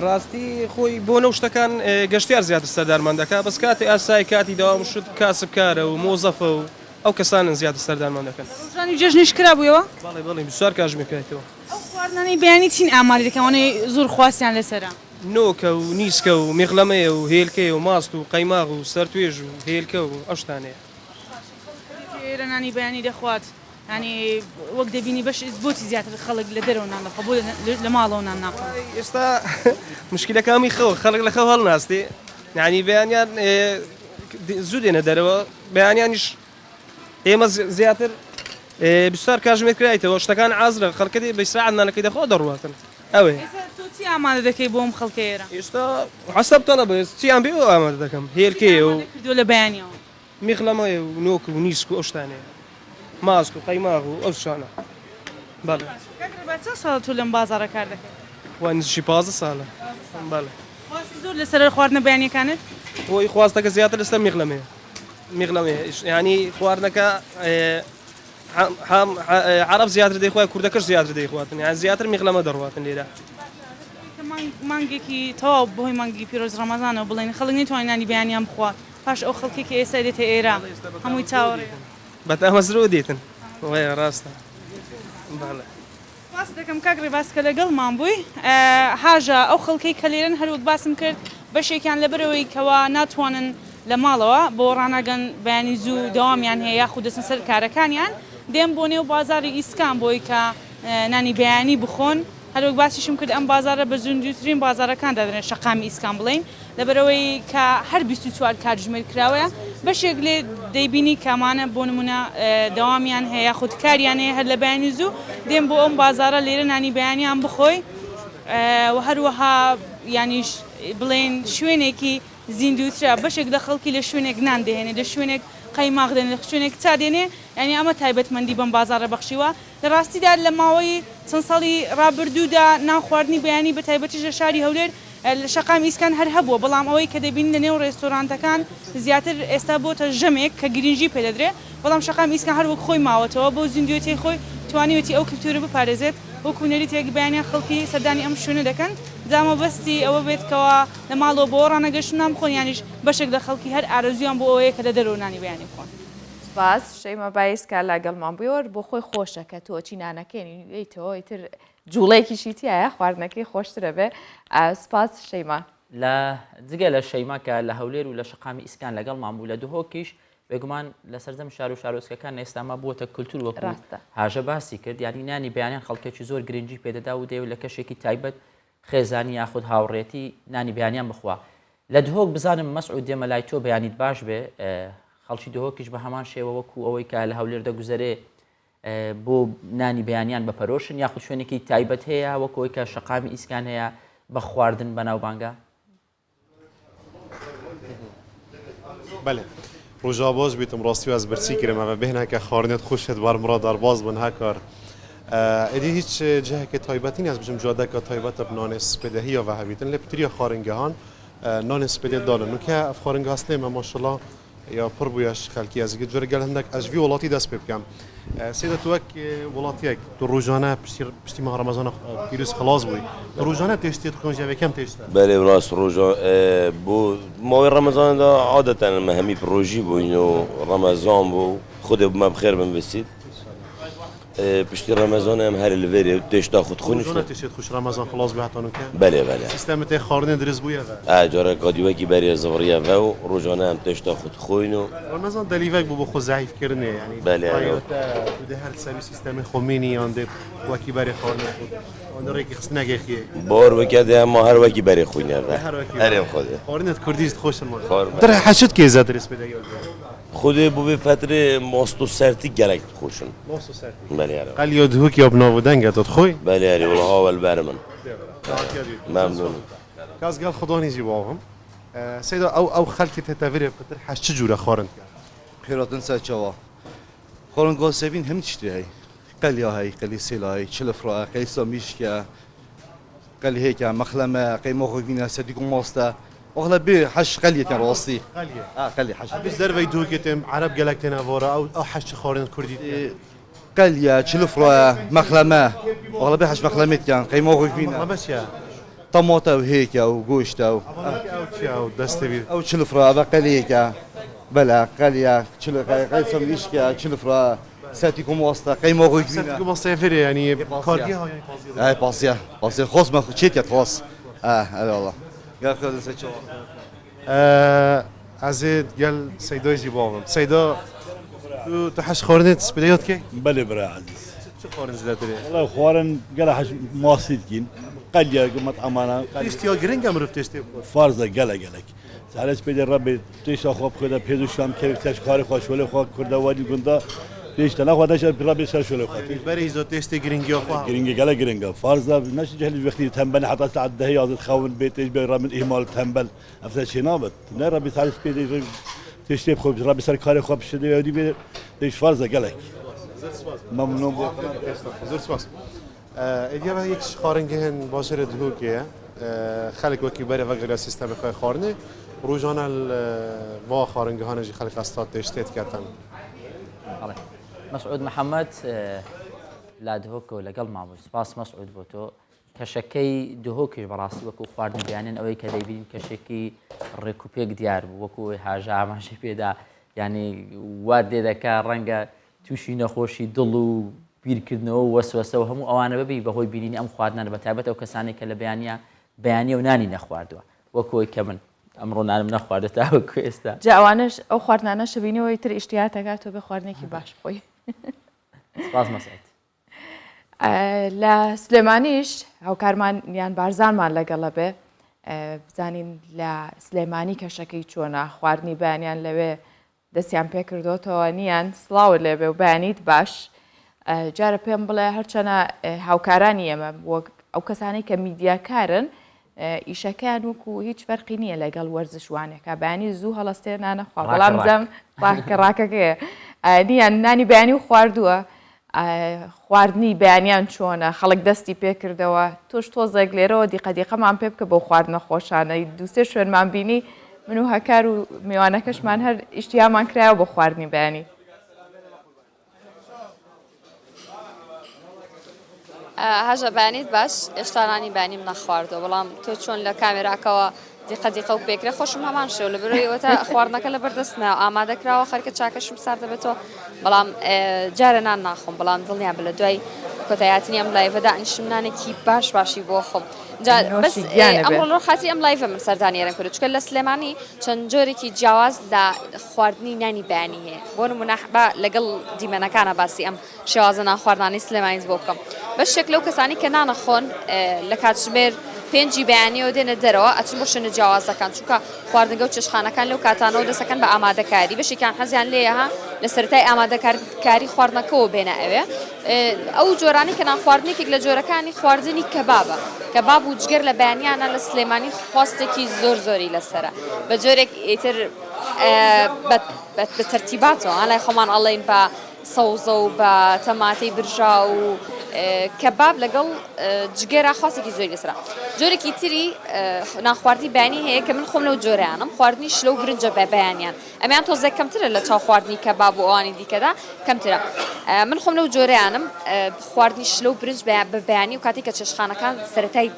ڕاستی خۆی بۆنە و شتەکان گەشتیار زیاتر سەردانمان دەکات بەس کاتی ئاسایی کاتی دەوام شت کاسبکارە و مۆزەفە و ئەو کەسانەن زیاتر سەردانمان دەکەن. ڕۆژانی جەژنیش کرابوویەوە؟ بەڵێ بەڵێ 24 کاتژمێر کرایتەوە. ئەو خواردنانەی بەیانی چین ئامادە دەکەن ئەوانەی زۆر خواستیان لەسەرە؟ نۆکە و نیسکە و میغلەمەیە و هێلکەیە و ماست و قەیماغ و سەرتوێژ و هێلکە و ئەو شتانەیە. باشە خەڵک کە دێتە ئێرە نانی بەیانی دەخوات. یانی وەک دەبینی بەش بۆچی زیاتر خەڵک لە دەرەوە نان دەخوا بۆ لە ماڵەوە نان ناخۆن؟ ئێستا مشکلەکە هەمووی خەوە خەڵک لە خەو هەڵناستێ یانی بەیانیان زوو دێنە دەرەوە بەیانیانیش ئێمە زیاتر 24 کاژمێر کرایتەوە شتەکان عازرە خەڵکە دێ بە ساعت نانەکەی دەخوا دەڕواتن ئەوەیە. ئێستا تۆ چی ئامادە دەکەی بۆ ئەم خەڵکە ئێرە؟ ئێستا حەسەب تەڵەبە چیان بێ ئەو ئامادە دەکەم هێلکەیە و کردووە لە بەیانیەوە؟ میخلەمەیە و نۆک و نیسک و ئەو شتانەیە ماست و قەیماغ و ئەو شتانە بەڵێ. کاک ڕێباز چەند ساڵە تۆ لەم بازاڕە کار دەکەی؟ وای نزیکی 15 ساڵە بەڵێ. خواستی زۆر لەسەر خواردنە بەیانیەکانت؟ خۆی خواستەکە زیاتر لەسەر میخلەمەیە میخلەمەیە یانی خواردنەکە عەرەب زیاتر دەیخوات کوردەکەش زیاتر دەیخواتن یان زیاتر میخلەمە دەڕواتن لێرە. مانگێکی تەواو بەهۆی مانگی پیرۆز ڕەمەزانەوە بڵێن خەڵک نەیتوانی نانی بەیانیان بخوات پاش ئەو خەڵکەی کە ئێستا دێتە ئێرە هەمووی چاوەڕێیە. بە تامەزرۆ دێتن وەیە ڕاستە بەڵێ. سپاست دەکەم کاک ڕێباز کە لەگەڵمان بووی. هاژە، ئەو خەڵکەی کە لێرەن هەروەک باسم کرد بەشێکیان لەبەرئەوەی کەوا ناتوانن لە ماڵەوە بۆ ڕاناگەن بەیانی زوو دەوامیان هەیە یاخود دەچن سەر کارەکانیان دێن بۆ نێو بازاڕی ئیسکان بۆی کە نانی بەیانی بخۆن. هەروەک باسیشم کرد ئەم بازاڕە بە زیندووترین بازاڕەکان دادەنرێت شەقامی ئیسکان بڵێین لەبەرئەوەی کە هەر 24 کاتژمێر کراوەیە بەشێک لێ دەیبینی کە ئەمانە بۆ نمونە دەوامیان هەیە یاخود کاریان هەیە هەر لە بەیانی زوو دێن بۆ ئەم بازاڕە لێرە نانی بەیانیان بخۆی و هەروەها یانیش بڵێن شوێنێکی زیندووترە بەشێک لە خەڵکی لە شوێنێک نان دەهێنێ لە شوێنێک قەیماغ دێنێ لە شوێنێک چا دێنێ یانی ئەمە تایبەتمەندی بەم بازاڕە بەخشیوە لە ڕاستیدا لە ماوەی چەند ساڵی ڕابردوودا نان خواردنی بەیانی بە تایبەتیش لە شاری هەولێر لە شەقامی ئیسکان هەر هەبووە، بەڵام ئەوەی کە دەبینین لە نێو ڕێستۆرانتەکان زیاتر ئێستا بۆتە ژەمێک کە گرنگی پێ دەدرێ، بەڵام شەقامی ئیسکان هەر وەک خۆی ماوەتەوە، بەو زیندووێتیەی خۆی توانیوێتی ئەو کلتورە بپارێزێت، وەکو نەریتێک بەیانیان خەڵکی سەردانی ئەم شوێنە دەکەن، جا مەبەستی ئەوە بێت کەوا لە ماڵەوە بەوە ڕانەگەشتن نان بخۆن یانیش بەشێک لە خەڵکی هەر ئارەزوویان بۆ ئەوەیە کە لە دەرەوە نانی بەیانی بخۆن. سپاس شەیما بایز کە لەگەڵمان بووی وەر بۆ خۆی خۆشە کە تۆ چی نانەکەی یەیتەوە ئیتر جوڵەیەکیشی تایە خواردنەکەی خۆشترە بێ سپاس شەیما. لە جگە لە شەیما کە لە هەولێر و لە شەقامی ئیسکان لەگەڵمان بوو لە دهۆکیش بێگومان لە سەرجەم شار و شارۆچکەکان ئێستا ما بووەتە کولتور وەکو ڕاستە. هاژە باسی کرد یانی نانی بەیانیان خەڵکێکی زۆر گرنگی پێدەدا و دەیەوێت لە کەشێکی تایبەت خێزانی یاخود هاوڕێتی نانی بەیانیان بخوا لە دهۆک بزانم مەسعود دێمە لای تۆ بەیانیت باش بێ خەڵکی دهۆکیش بە هەمان شێوە وەکو ئەوەی کە لە هەولێر دەگوزەرێ بۆ نانی بەیانیان بە پەرۆشن یاخود شوێنێکی تایبەت هەیە وەکو ئەوەی کە شەقامی ئیسکان هەیە بە خواردن بەناوبانگە؟ بەلێ ڕوژا باش بیتم ڕاستی ئەز برسی کرم ئەمە بێنە کە خواردنت خوشت بار مڕا دەرباز بن هەکار ئیدی هیچ جهێکە تایبەتی نیە بژم جادەکە تایبەتە بە نانێ سپێدە هیە و هەبیتن لێ پتریا خواردنگەهان نانێ سپێدە دانن نوکە ئەف خواردنگە سلێمە ماشەڵا یا پڕ بوویە خەلکی ئەز جۆرە گەل هەندێک ئەژ ڤی وڵاتی دەست پێ بکەم سێدە تو وەک وڵاتیەک تو ڕۆژانە پشتی پشتی ماه ڕەمەزانە پیروز خلاص بووی تو ڕۆژانە تێشتێت خۆن ژەوێکەم تێشتە بەرێ ڕاست ڕۆژە بۆ ماوەی ڕەمەزاندا عادەتەن مە هەمی پڕۆژی بووین و ڕەمەزان بوو خودێ بمە بخێر بم بسیت پشتی ڕەمەزان ئەم هەر لەێرێ تێشتا خود خونش ڕۆژانە تێشتێت خوش ڕەمەزان خلاص بووی هەتا نوکە بەلێ بەلێ سیستەمت تێ خواردنێ درست بوویە ڤە ئا جارە کادی وەکی بەرێ زڤڕیە ڤە و ڕۆژانە ئەم تێشتا خود خۆین و ڕەمەزان دەلیڤەک بوو بۆ خۆ زەعیف کردنێ یانی بەلێ ڕایەتە تو دێ هەر سەری سیستەمێ خۆ مینی یان دێ وەکی بەرێ خواردنێ خود ئەوەندە ڕێکی خستنەگەی خیێ بار وەکە دێ ئەما هەر وەکی بەرێ خوینە ڤە هەر وەکی ئەرێ خودێ خواردنێت کوردیشت خۆشن ماشاءاللە خوار ترە حەشت کێ زە درست پێ دەگەل خودێ بۆ ڤێ فەترێ ماست و سەرتی گەلەک خوشن. ماست و سەرتی. بەلێ ئەرێ. قەل یا دهوک یا بناو و دەنگە تۆ دخۆی؟ بەلێ ئەرێ وەڵا ها وەل بەر من. مەمنونم. کاس گەل خودانی جی باوهم. سەیدا ئەو ئەو خەلکی تێ تەڤرێ پتر حەز چ جورە خوارن دکەن؟ خێراتن سەر چاوا. خوارن گاز سەڤین هەمی تشتێ هەی. قەلیا هەی، قەلی سێلا هەی، چلفرا، قەلی سامیشکە. قەل هێکە مەخلەمە قەیماخ بینە سەدیک و ماستە ئەغلە بێ حەش قەلیەکەن ڕاستی ئا قەلی حەش ئەبیش دەرڤەی دووکێ تێم عەرەب گەلەک تێنە ڤۆرە ئەو ئەو حەش چ خواردن کوردی تکەن؟ قەلیە چلفڕە مەخلەمە ئەغلە بێ حەش مەخلەمێ تکەن قەیماخ بینە مەخلەمە چیە؟ تەماتە و هێکە و گۆشتە و ئەو چیە ئەو دەستێ بی؟ ئەو چلفڕە ئەڤە قەلیەکە بەلە قەلیە چل قەی سەندویشکە چلفڕە ساتیکم واسطە قەی مۆغی بینە. ساتیکم واسطە فێرێ یانی کارگێ ها یانی پازیە. ئای پازیە پازیە خۆز مە چێتیە خۆز ئا ئەرێ وەڵا گەل خێر لەسەر چاوە. ئەزێ گەل سەیدای جی باوم سەیدا. تو حەز خواردنێ سپێدەیە دکەی؟ بەلێ برای عەزیز. چ خواردن زیاتر هەیە؟ وەڵا خوارن گەلە حەز ماسی دکین قەلیە مەتعەمانە. تێشتیا گرنگە مرۆڤ تێشتێ بخوات. فارزە گەلە گەلەک. سەحرە سپێدە ڕەبێ تێشتا خوا بخوێدە پێز و شام کەرک تەش کارێ خوا شۆلێ خوا کوردەواری گوندا تێشتا نەخوا دەشە ڕەبێ سەر شۆلێ خوا. بەرێ ئیزا تێشتێ گرنگیا خوا. گرنگە گەلە گرنگە فارزە نەش جهل وەختی تەنبەل حتا ساعت دە یازدە خەون بێ تێش بێ ڕەمن ئیهمال تەنبەل ئەفسە چێ نابێت نە ڕەبی ساعت سپێدە تێشتێ بخۆ ڕەبی سەر کارێ خوا بشێ دەوێ دی بێ تێش فارزە گەلەک. مەمنون بۆ زۆر سپاس. ئیدی ئەوە یەک خواردنگەهێن باژێرە دهۆکێ خەلک وەکی بەرێ ڤەگەریا سیستەمی خوەی خواردنێ ڕوژانە ڤا خواردنگەهانە ژی خەلک ئەستا تێشتێت کەتن. بەڵێ مەسعود محەممەد لە دهۆکەوە لەگەڵمان بوو سپاس مەسعود بۆ تۆ کەشەکەی دهۆکیش بەڕاستی وەکو خواردن بیانن ئەوەی کە دەیبین کەشێکی ڕێک و پێک دیار بوو وەکو هاژە ئاماژەی پێدا ینی وات لێ دەکا ڕەنگە تووشی نەخۆشی دڵ و بیرکردنەوە و وەسوەسە و هەموو ئەوانە ببی بەهۆی بینینی ئەم خواردنانە بەتایبەت ئەو کەسانەی کە لە بەیانیا بەیانیە و نانی نەخواردووە وەک ئەوەی کە من ئەمڕۆ نانم نەخواردووە تاوەکو ئێستا. جا ئەوانەش ئەو خواردنانەشە بینیوە ئیتر ئیشتیات ئەکات تۆ بێ خواردنێکی باش بخۆی. سپاس مەسعود. لە سلێمانیش هاوکارمان یان بارزانمان لەگەڵە بێ بزانین لە سلێمانی کەشەکەی چۆنە خواردنی بەیانیان لەوێ دەستیان پێکردۆتەوە نیان سڵاوت لێبێ و بەیانیت باش جارە پێم بڵێ هەرچەنە هاوکارانی ئێمە وەک ئەو کەسانەی کە میدیاکارن ئیشەکەیان وەکو هیچ فەرقی نییە لەگەڵ وەرزشوانێکە بەیانی زوو هەڵەستێ نانە خوا بەڵام زەم ڕاکە ڕاکەکەیە نیان نانی بەیانی و خواردووە خواردنی بەیانیان چۆنە؟ خەڵک دەستی پێکردەوە؟ تۆش تۆزێک لێرەوە دیقە دیقەمان پێ بکە بەو خواردنە خۆشانەی دووسێ شوێنمان بینی من و هەکار و میوانەکەشمان هەر ئیشتیامان کرایەوە بۆ خواردنی بەیانی. هەژە بەیانیت باش ئێشتا نانی بەیانیم نەخواردووە بەڵام تۆ چۆن لە کامێراکەوە دیقە دیقە و پێکرێ خۆشم هەمان شێوە لە برۆی ئەوەتا خواردنەکە لە بەردەست نا ئامادە کراوە خەرکە چاکەشم سارد دەبێتەوە بەڵام جارە نان ناخۆم بەڵام دڵنیا بە لە دوای کۆتایاتنی ئەم live ەدا ئەنیشم نانێکی باش باشی بۆ خۆم بەس ئەمڕۆ لۆ خاتری ئەم live ە من سەردانی ئێرەم کرد چونکە لە سلێمانی چەند جۆرێکی جیاواز لە خواردنی نانی بەیانی هەیە بۆ نمونە با لەگەڵ دیمەنەکانە باسی ئەم شێوازە نانخواردنانەی سلێمانیت بۆ بکەم. بەشێک لەو کەسانەی کە نانەخۆن لە کاتژمێر پێنجی بەیانیەوە دێنە دەرەوە ئەچن بۆ شوێنە جیاوازەکان چونکە خواردنگە و چێشتخانەکان لەو کاتانەوە دەستەکەن بە ئامادەکاری بەشێکیان حەزیان لێیە ها لە سەرەتای ئامادەکاری خواردنەکەوە بێنە ئەوێ ئەو جۆرانەی کە نان خواردن یەکێک لە جۆرەکانی خواردنی کەبابە کەباب و جگەر لە بەیانیانە لە سلێمانی خواستێکی زۆر زۆری لەسەرە بە جۆرێک ئیتر بە تەرتیباتەوە لای خۆمان ئەڵێین بە سەوزە و بە تەماتەی برژاو و کەباب لەگەڵ جگەرە خواستێکی زۆری لەسەرە جۆرێکی تری نانخواردنی بەیانی هەیە کە من خۆم لەو جۆرەیانم خواردنی شلە و برنجە بە بەیانیان ئەمیان تۆزێک کەمترە لە چاو خواردنی کەباب و ئەوانی دیکەدا کەمترە من خۆم لەو جۆرەیانم خواردنی شلە و برنج بە بەیانی و کاتێک کە چێشخانەکان سەرەتای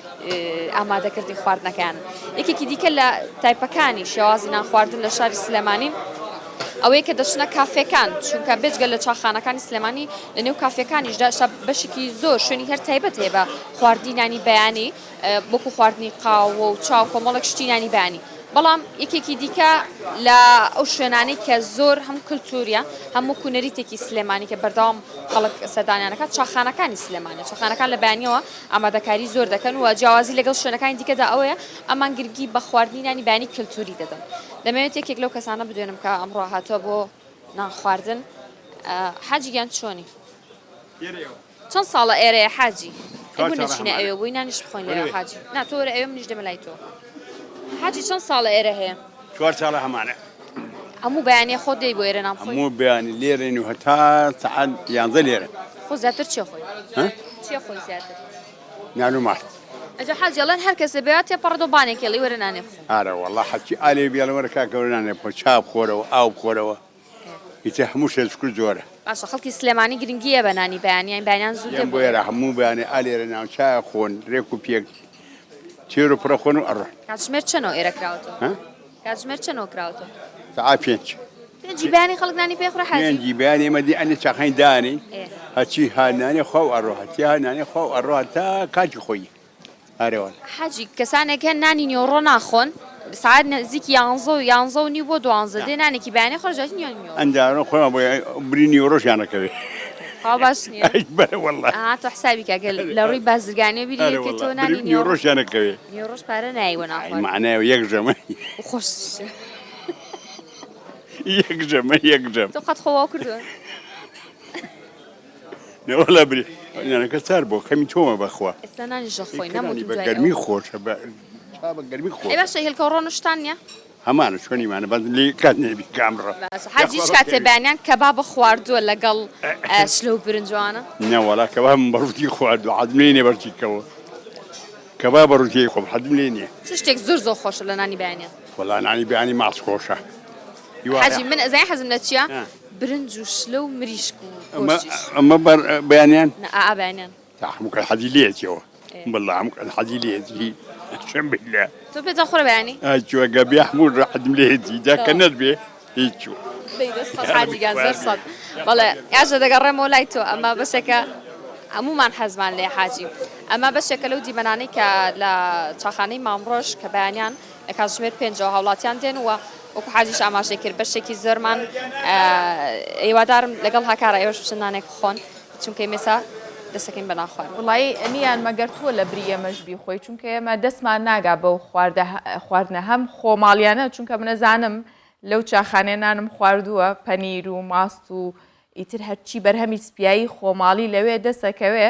ئامادەکردنی خواردنەکەیان یەکێکی دیکە لە تایپەکانی شێوازی نان خواردن لە شاری سلێمانی ئەوەیە کە دەچنە کافێکان، چونکە بێجگە لە چاخانەکانی سلێمانی لە نێو کافێکانیشدا ئێستا بەشێکی زۆر شوێنی هەر تایبەت هەیە بە خواردنی نانی بەیانی وەکو خواردنی قاوە و چا و کۆمەڵێک شتی نانی بەیانی بەڵام یەکێکی دیکە لە ئەو شوێنانەی کە زۆر هەم کللتوریە هەم وەکو نەریتێکی سلێمانی کە بەردەوام خەڵک سەردانیانەکە چاخانەکانی سلێمانی چاخانەکان لە بەیانیەوە ئامادەکاری زۆر دەکەن و جیاوازی لەگەڵ شوێنەکانی دیکەدا ئەوەیە ئەمان گرنگی بە خواردنی نانی بەیانی کللتوری دەدەن. دەمەوێت یەکێک لەو کەسانە بدوێنم کە ئەمڕۆ هاتووە بۆ نان خواردن حاجی گیان چۆنی چەند ساڵە ئێرەیە حاجی بۆ نەچینە ئەوێ بۆی نانیش بخۆین لەوێ حاجی نا تۆ وەرە ئەوێ منیش دێمە لای تۆ حاجی چەند ساڵە ئێرە هەیە چوار ساڵە هەمانە هەموو بەیانیە خۆت دێی بۆ ئێرە نان بخۆی هەموو بەیانی لێرەین و هەتا سەعات یانزە لێرە خۆ زیاتر چێ خۆی چێ خۆی زیاتر نان و ماست. ئەجا حاجی ئەڵێن هەر کەسێ بێ تێپەڕێ دۆ بانێکی ئەڵێی وەرە نانێ بخۆ. ئارە وەڵا هەرچی ئالێ بی ئەڵێ وەرە کاکە وەرە نانێ بخۆ چا بخۆرەوە ئاو بخۆرەوە ئیتر هەموو شتێ شکور زۆرە. باشە خەڵکی سلێمانی گرنگیە بە نانی بەیانی یان بەیانیان زوو دێن بۆ ئێرە هەموو بەیانی ئالێرە ناو چا خۆن رێک و پێک تێر و پڕە خۆن و ئەڕۆن. کاتژمێر چەنەوە ئێرە کراوەتەوە؟ کاتژمێر چەنەوە کراوەتەوە؟ سەعات پێنج. پێنجی بەیانی خەڵک نانی پێ خوڕە حاجی؟ پێنجی بەیانی ئێمە دی ئەنێ چاخانی دانێین هەرچی ها نانێ خوا و ئەڕۆ هەرچی ها نانێ خوا و ئەڕۆ هەتا کاتی خۆی ئارێ وەڵا. حاجی کەسانێک هەن نانی نیوەڕۆ ناخۆن. سەعات نزیکی یانزە و یانزە و نیو بۆ دوانزە دێ نانێکی بەیانی خۆش جاتی نیوە نیوە. ئەنجا خۆیان بۆ بری نیوەڕۆشیان ئەکەوێ. خوا باش نییە؟ ئەی بەرە وەڵا. ئەها تۆ حسابی کە گەر لە ڕووی بازرگانیەوە بیری ئەرێ لێ وەڵا بکەیتەوە بری نانی نیوەڕۆ نیوەڕۆشیان ئەکەوێ. نیوەڕۆش پارە نایەی بۆ نان ئەی خواردن. مەعنای یەک ژەمە. و خۆشیشە. یەک ژەمە یەک ژەم. تۆ قەت خۆ واو کردووە؟ نەوەڵا بری نانەکە سار بۆ خەمی تۆمە بەخوا. ئێستا نانیش دەخۆین ئەی کە نانی نەموتم بە دوای گەرمی ئەوە. خۆشە بە چا بە گەرمی ئەی خۆشە. باشە هێلکە و ڕۆن و شتان نییە؟ هەمانە چۆنیمانە بەس لێ کات نەبی کامڕە. باشە حاجی یاخوا هیچ کاتێ بەخێر بێی. بەیانیان کەبابە خواردووە لەگەڵ شلە و برنج و ئەوانە؟ نەوەڵا کەبابم بە ڕووتی خواردووە حەزم لێی نییە بەرچی کەوە کەباب بە ڕووتی خۆم حەزم لێی نییە. چ شتێک زۆر زۆر خۆشە لە نانی بەیانیان؟ وەڵا نانی بەیانی ماست خۆشە. حاجی من ئەزانی حەزم لە چییە؟ برنج و شلە و مریشک و گۆشتیش. ئەمە بەیانیان؟ نا ئا بەیانیان. تا هەموو کەس حەزی لێیەتیەوە. والله هەموو کەس حەزی لێیەتی قسم بالله. تۆ پێت خۆرە بەیانی؟ ئا چوە گە بێ هەموو حەزم لێیەتی جا کە نەبێ هیچ چوە. دەی دەست خۆش حاجی گیان زۆر سوپاس. بەڵێ یاژە دەگەڕێمەوە لای تۆ ئەمە بەشێکە هەموومان حەزمان لێ حاجی ئەمە بەشێکە لەو دیمەنانەی کە لە چاخانەی مامڕۆژ کە بەیانیان لە کاتژمێر پێنجەوە هاوڵاتیان دێن و وەکو حاجیش ئاماژەی کرد بەشێکی زۆرمان هیوادارم لەگەڵ هاکارە ئێوەش بچن نانێک بخۆن چونکە ئێمە دەستەکەین بە نان خواردن. وڵایی نیان مەگەر تۆ لە بری ئێمەش بیخۆی چونکە ئێمە دەستمان ناگا بەو خواردە خواردنە هەم خۆماڵیانە چونکە منەزانم لەو چاخانەیە نانم خواردووە پەنیر و ماست و ئیتر هەرچی بەرهەمی سپیایی خۆماڵی لەوێ دەسەکەوێ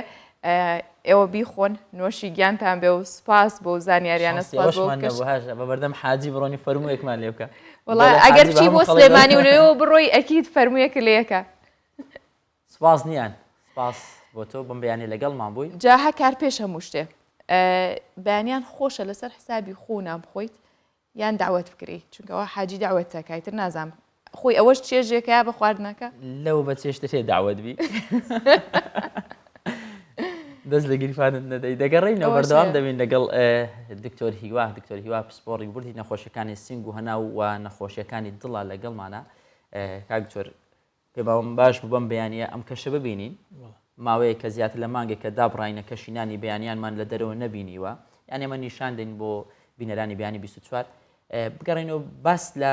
ئێوە بیخۆن نۆشی گیانتان بێ و سوپاس بۆ زانیاریانە سوپاس بۆ ئەوەشمان نەبوو هاژە بە بەردەم حاجی بڕۆنی فەرموویەکمان لێ بکە وەڵا ئەگەر بچی بۆ سلێمانی و لەوێوە بڕۆی ئەکید فەرموویەکە لێ ئەکا. سپاس نیان سپاس بۆ تۆ بەم بەیانیە لەگەڵمان بووی. جا هەکار پێش هەموو شتێ بەیانیان خۆشە لەسەر حسابی خۆ نان بخۆیت یان دەعوەت بکرێی چونکە ئەوە حاجی دەعوەت تەکا ئیتر نازانم خۆی ئەوەش چێژێکە بە خواردنەکە. لەوە بە چێژتر هەیە دەعوەت بی. دەست لە گیرفانت نەدەی دەگەڕێینەوە بەردەوام دەبین لەگەڵ دکتۆر هیوا دکتۆر هیوا پسپۆڕی وردی نەخۆشیەکانی سینگ و هەناو و نەخۆشیەکانی دڵە لەگەڵمانە کاک دکتۆر پێمان باش بوو بەم بەیانییە ئەم کەشە ببینین. ماوەیەکە زیاتر لە مانگێکە دابڕاینە کەشی نانی بەیانیانمان لە دەرەوە نەبینیوە. یان ئێمە نیشان دەین بۆ بینەرانی بەیانی 24. بگەڕێینەوە باس لە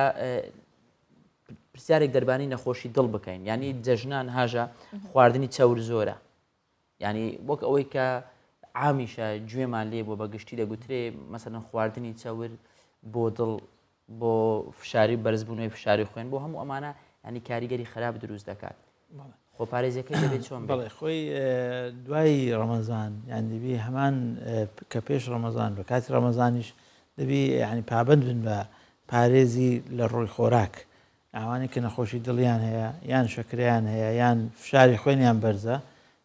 پرسیارێک دەربانی نەخۆشی دڵ بکەین. یعنی جەژنان هاژە خواردنی چەور زۆرە. یعنی وەک ئەوەی کە عامیشە گوێمان لێ بووە بە گشتی دەگوترێ مەسەلەن خواردنی چەور بۆ دڵ بۆ فشاری بەرزبوونەوەی فشاری خوێن بۆ هەموو ئەمانە ینی کاریگەری خراپ دروست دەکات خۆپارێزیەکەی دەبێت چۆن بڵێ خۆی دوای ڕەمەزان یان دەبی هەمان کە پێش ڕەمەزان بە کاتی ڕەمەزانیش دەبی ینی پابند بن بە پارێزی لە ڕووی خۆراک ئەوانەی کە نەخۆشی دڵیان هەیە یان شەکرەیان هەیە یان فشاری خوێنیان بەرزە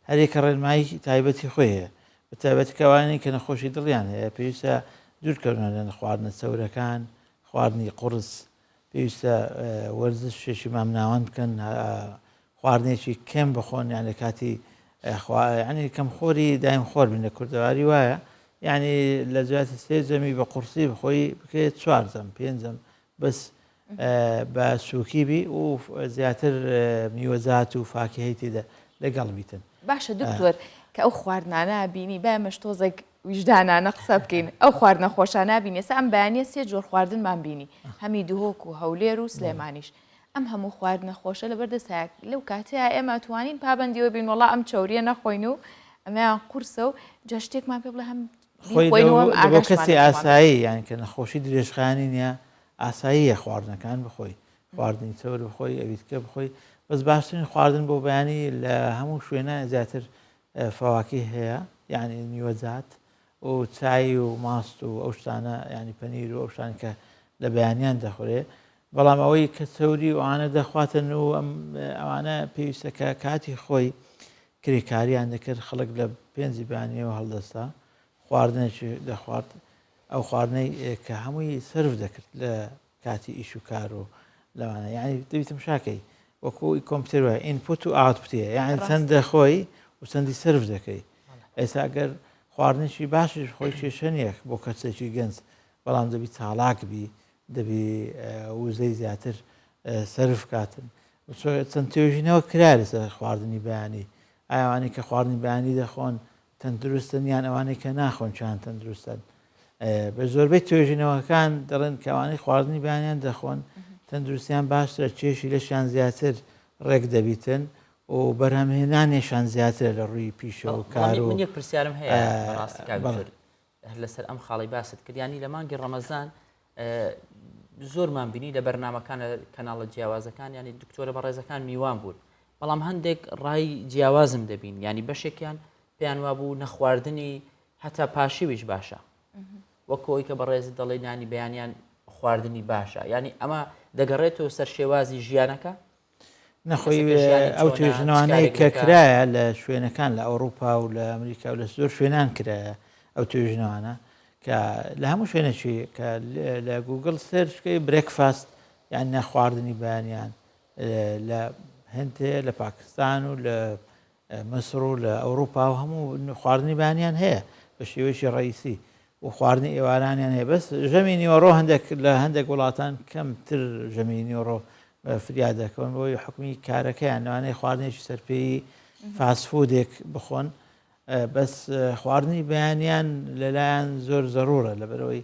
هەریەکە ڕێنمایی تایبەتی خۆی هەیە بە تایبەتی کە ئەوانەی کە نەخۆشی دڵیان هەیە پێویستە دوورکەونەوە لە خواردنە چەورەکان خواردنی قوڕس پێویستە وەرزشێکی مامناوەند بکەن خواردنێکی کەم بخۆن یان لە کاتی ینی کەم خۆری دایم خۆر بن لە کوردەواری وایە یعنی لە جیاتی سێ جەمی بە قورسی بخۆی بکەیت چوار جەم پێنجەم بەس بە سووکی بی و زیاتر میوەجات و فاکهەی تێدا لەگەڵ بیتن. باشە دکتۆر کە ئەو خواردنانە بینی با ئێمەش تۆزێک ویژدانانە قسە بکەین ئەو خواردنە خۆشانە بینی ئێستا ئەم بەیانیە سێ جۆر خواردنمان بینی هەمی دهۆک و هەولێر و سلێمانیش ئەم هەموو خواردنە خۆشە لەبەر دەستایە لەو کاتەیە ئێمە توانین پابەندیەوە بین وەڵا ئەم چەوریە نەخۆین و ئەمەیان قورسە و جا شتێکمان پێ بڵێ هەم خۆی بۆ کەسی ئاسایی یان کە نەخۆشی درێژخایەنی نییە ئاساییە خواردنەکان بخۆی خواردنی چەور بخۆی ئەویتکە بخۆی بەس باشترین خواردن بۆ بەیانی لە هەموو شوێنە زیاتر فەواکی هەیە یعنی میوەجات و چای و ماست و ئەو شتانە ینی پەنیر و ئەو شتان کە لە بەیانیان دەخورێ بەڵام ئەوەی کە چەوری ئەوانە دەخواتن و ئەوانە پێویستە کە کاتی خۆی کرێکاریان دەکرد خەڵک لە پێنجی بەیانیەوە هەڵدەستا خواردنێکی دەخوارد ئەو خواردنەی کە هەمووی سرف دەکرد لە کاتی ئیش و کار و لەوانە یعنی دەبیتم شاکەی وەکو کۆمپیوتەر وایە input و output ە یعنی چەند دەخۆی و چەندی سرف دەکەی ئێستا ئەگەر خواردنێکی باشیش خۆی کێشە نییە بۆ کەسێکی گەنج بەڵام دەبی چالاک بی دەبی وزەی زیاتر سرف کاتن چەند توێژینەوە کرا لەسەر خواردنی بەیانی ئایا ئەوانەی کە خواردنی بەیانی دەخۆن تەندروستن یان ئەوانەی کە ناخۆن چیان تەندروستن. بە زۆربەی توێژینەوەکان دەڵێن کەوانەی خواردنی بەیانیان دەخۆن تەندروستیان باشترە کێشی لەشیان زیاتر ڕێک دەبیتن و بەرهەمهێنانیشان زیاترە لە ڕووی پیشە و کار و من یەک پرسیارم هەیە بەڕاستی کاک دکتۆر هەر لەسەر ئەم خاڵی باست کرد یانی لە مانگی ڕەمەزان زۆرمان بینی لە بەرنمەکان لە کەناڵە جیاوازەکان ینی دکتۆرە بەڕێزەکان میوان بوون بەڵام هەندێک ڕای جیاوازم دەبین ینی بەشێکیان پێیان وابوو نەخواردنی هەتا پاشیویش باشە وەک ئەوەی کە بەڕێزت دەڵێی نانی بەیانیان خواردنی باشە یانی ئەمە دەگەڕێتەوە سەر شێوازی ژیانەکە؟ نەخۆی ئەو توێژنەوانەی کە کرایە لە شوێنەکان لە ئەوروپا و لە ئەمریکا و لە زۆر شوێنان کرایە ئەو توێژنەوانە کە لە هەموو شوێنێکی کە لە گوگل search کەی breakfast یان نەخواردنی بەیانیان لە هند هەیە لە پاکستان و لە میسر و لە ئەوروپا و هەموو خواردنی بەیانیان هەیە بە شێوەیەکی ڕئیسی و خواردنی ئێوارانیان هەیە بەس ژەمی نیوەڕۆ هەندێک لە هەندێک وڵاتان کەمتر ژەمی نیوەڕۆ فریا دەکەون بۆی حکومی کارەکەیان لەوانەیە خواردنێکی سەرپێی فاسفودێک بخۆن بەس خواردنی بەیانیان لەلایەن زۆر زەرورە لەبەرەوەی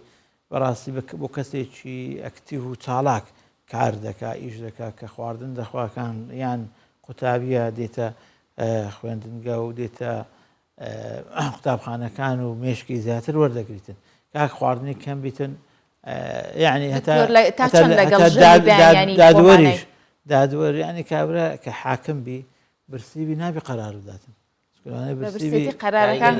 بەڕاستی بۆ کەسێکی ئەکتیڤ و چاڵاک کار دەکا ئیش دەکا کە خواردن دەخواکان یان قوتابیە دێتە خوێندنگە و دێتە قوتابخانەکان و مێشکی زیاتر وەردەگریتن کاک خواردنی کەم بیتن یعنی هەتا دادوەریش دادوەر ینی کابرا کە حاکم بی برسی بی نابی قەرار بداتن قەرارەکان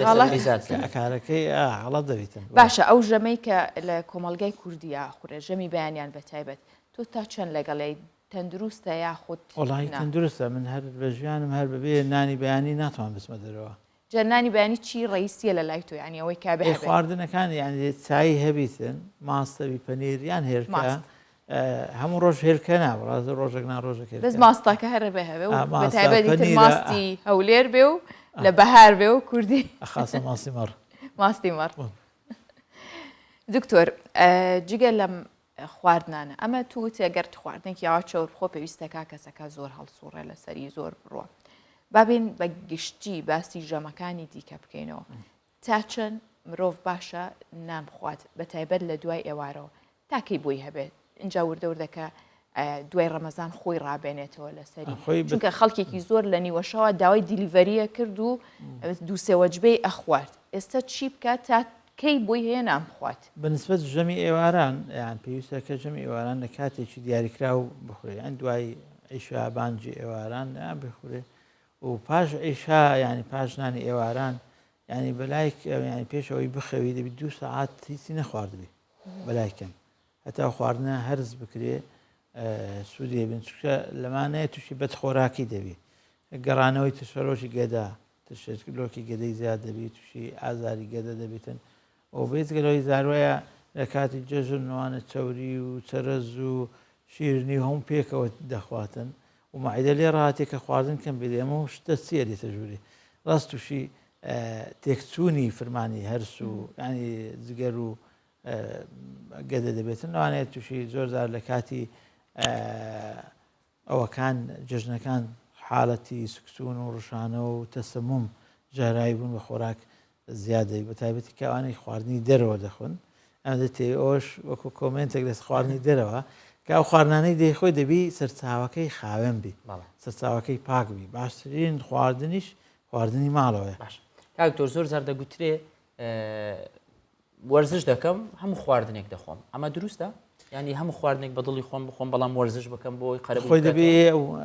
کارەکەی غەڵەت دەبیتن باشە ئەو ژەمەی کە لە کۆمەڵگای کوردیا خورێ ژەمی بەیانیان بە تایبەت تۆ تا چەند لەگەڵی تەندروستە یاخود وەڵی تەندروستە من هەر بە ژیانم هەر بەبێ نانی بەیانی ناتوان بچمە دەرەوە جا نانی بەیانی چی ڕئیسیە لە لای تۆ یانی ئەوەی کە بێ خواردنەکان یان چای هەبیتن ماستەوی پەنیر یان هێلکە هەموو ڕۆژ هێلکە نا ڕاستە ڕۆژێک نا ڕۆژێک بەس ماستەکە هەرە بێ هەبێ و بەتایبەتی تر ماستی هەولێر بێ و لە بەهار بێ و کوردی خاصە ماستی مەڕ ماستی مەڕ دکتۆر جگە لەم خواردنانە ئەمە تو وتی گەر خواردنێکی ئاوا چەور بخۆ پێویستەکە کەسەکە زۆر هەڵسوڕێ لەسەری زۆر بڕوە بابین بە گشتی باسی ژەمەکانی دیکە بکەینەوە تا چەند مرۆڤ باشە نان بخوات بە تایبەت لە دوای ئێوارەوە تا کەی بۆی هەبێت ئینجا وردە وردە کە دوای ڕەمەزان خۆی ڕابێنێتەوە لەسەری چونکە خەڵکێکی زۆر لە نیوەشەوە داوای delivery یە کرد و دووسێ وەجبەی ئەخوارد ئێستا چی بکات تا کەی بۆی هەیە نان بخوات؟ بەنسبەت ژەمی ئێواران یان پێویستە کە ژەمی ئێواران لە کاتێکی دیاریکراو بخورێ یان دوای عیشا بانگی ئێواران یان بخورێ و پاش عیشا یانی پاش نانی ئێواران یانی بەلای یانی پێش ئەوەی بخەوی دەبی دوو سەعات هیچی نەخواردبی بەلای کەم هەتا خواردنە هەرز بکرێ سوودی بن چونکە لەمانەیە تووشی بەدخۆراکی دەبی گەڕانەوەی ترشەرۆکی گەدە ترشەلۆکی گەدەی زیاد دەبی تووشی ئازاری گەدە دەبیتن و بێجگە لەوەی زاروایە لە کاتی جەژن وانە چەوری و چەرەز و شیرنی و هەموو پێکەوە دەخواتن و مەعیدە لێ ڕاهاتێ کە خواردن کەم بێت ئەمە شتە چییە دێتە ژوورێ ڕاست تووشی تێکچوونی فرمانی هەرس و ینی جگەر و گەدە دەبێتن لەوانەیە تووشی زۆر جار لە کاتی ئەوەکان جەژنەکان حالەتی سکچوون و ڕشانەوە و تەسەموم ژەهراوی بوون بە خۆراک زیاد دەبی بە تایبەتی کە ئەوانەی خواردنی دەرەوە دەخۆن ئەمە دەتێ ئەوش وەکو comment ێک لەس خواردنی دەرەوە کە ئەو خواردنانەی دەیخۆی دەبی سەرچاوەکەی خاوێن بی سەرچاوەکەی پاک بی باشترین خواردنیش خواردنی ماڵەوەیە باش کاک دکتۆر زۆر جار دەگوترێ وەرزش دەکەم هەموو خواردنێک دەخۆم ئەمە دروستە ینی هەموو خواردنێک بە دڵی خۆم بخۆم بەڵام وەرزش بکەم بۆی قەرەبوو خۆی دەبێ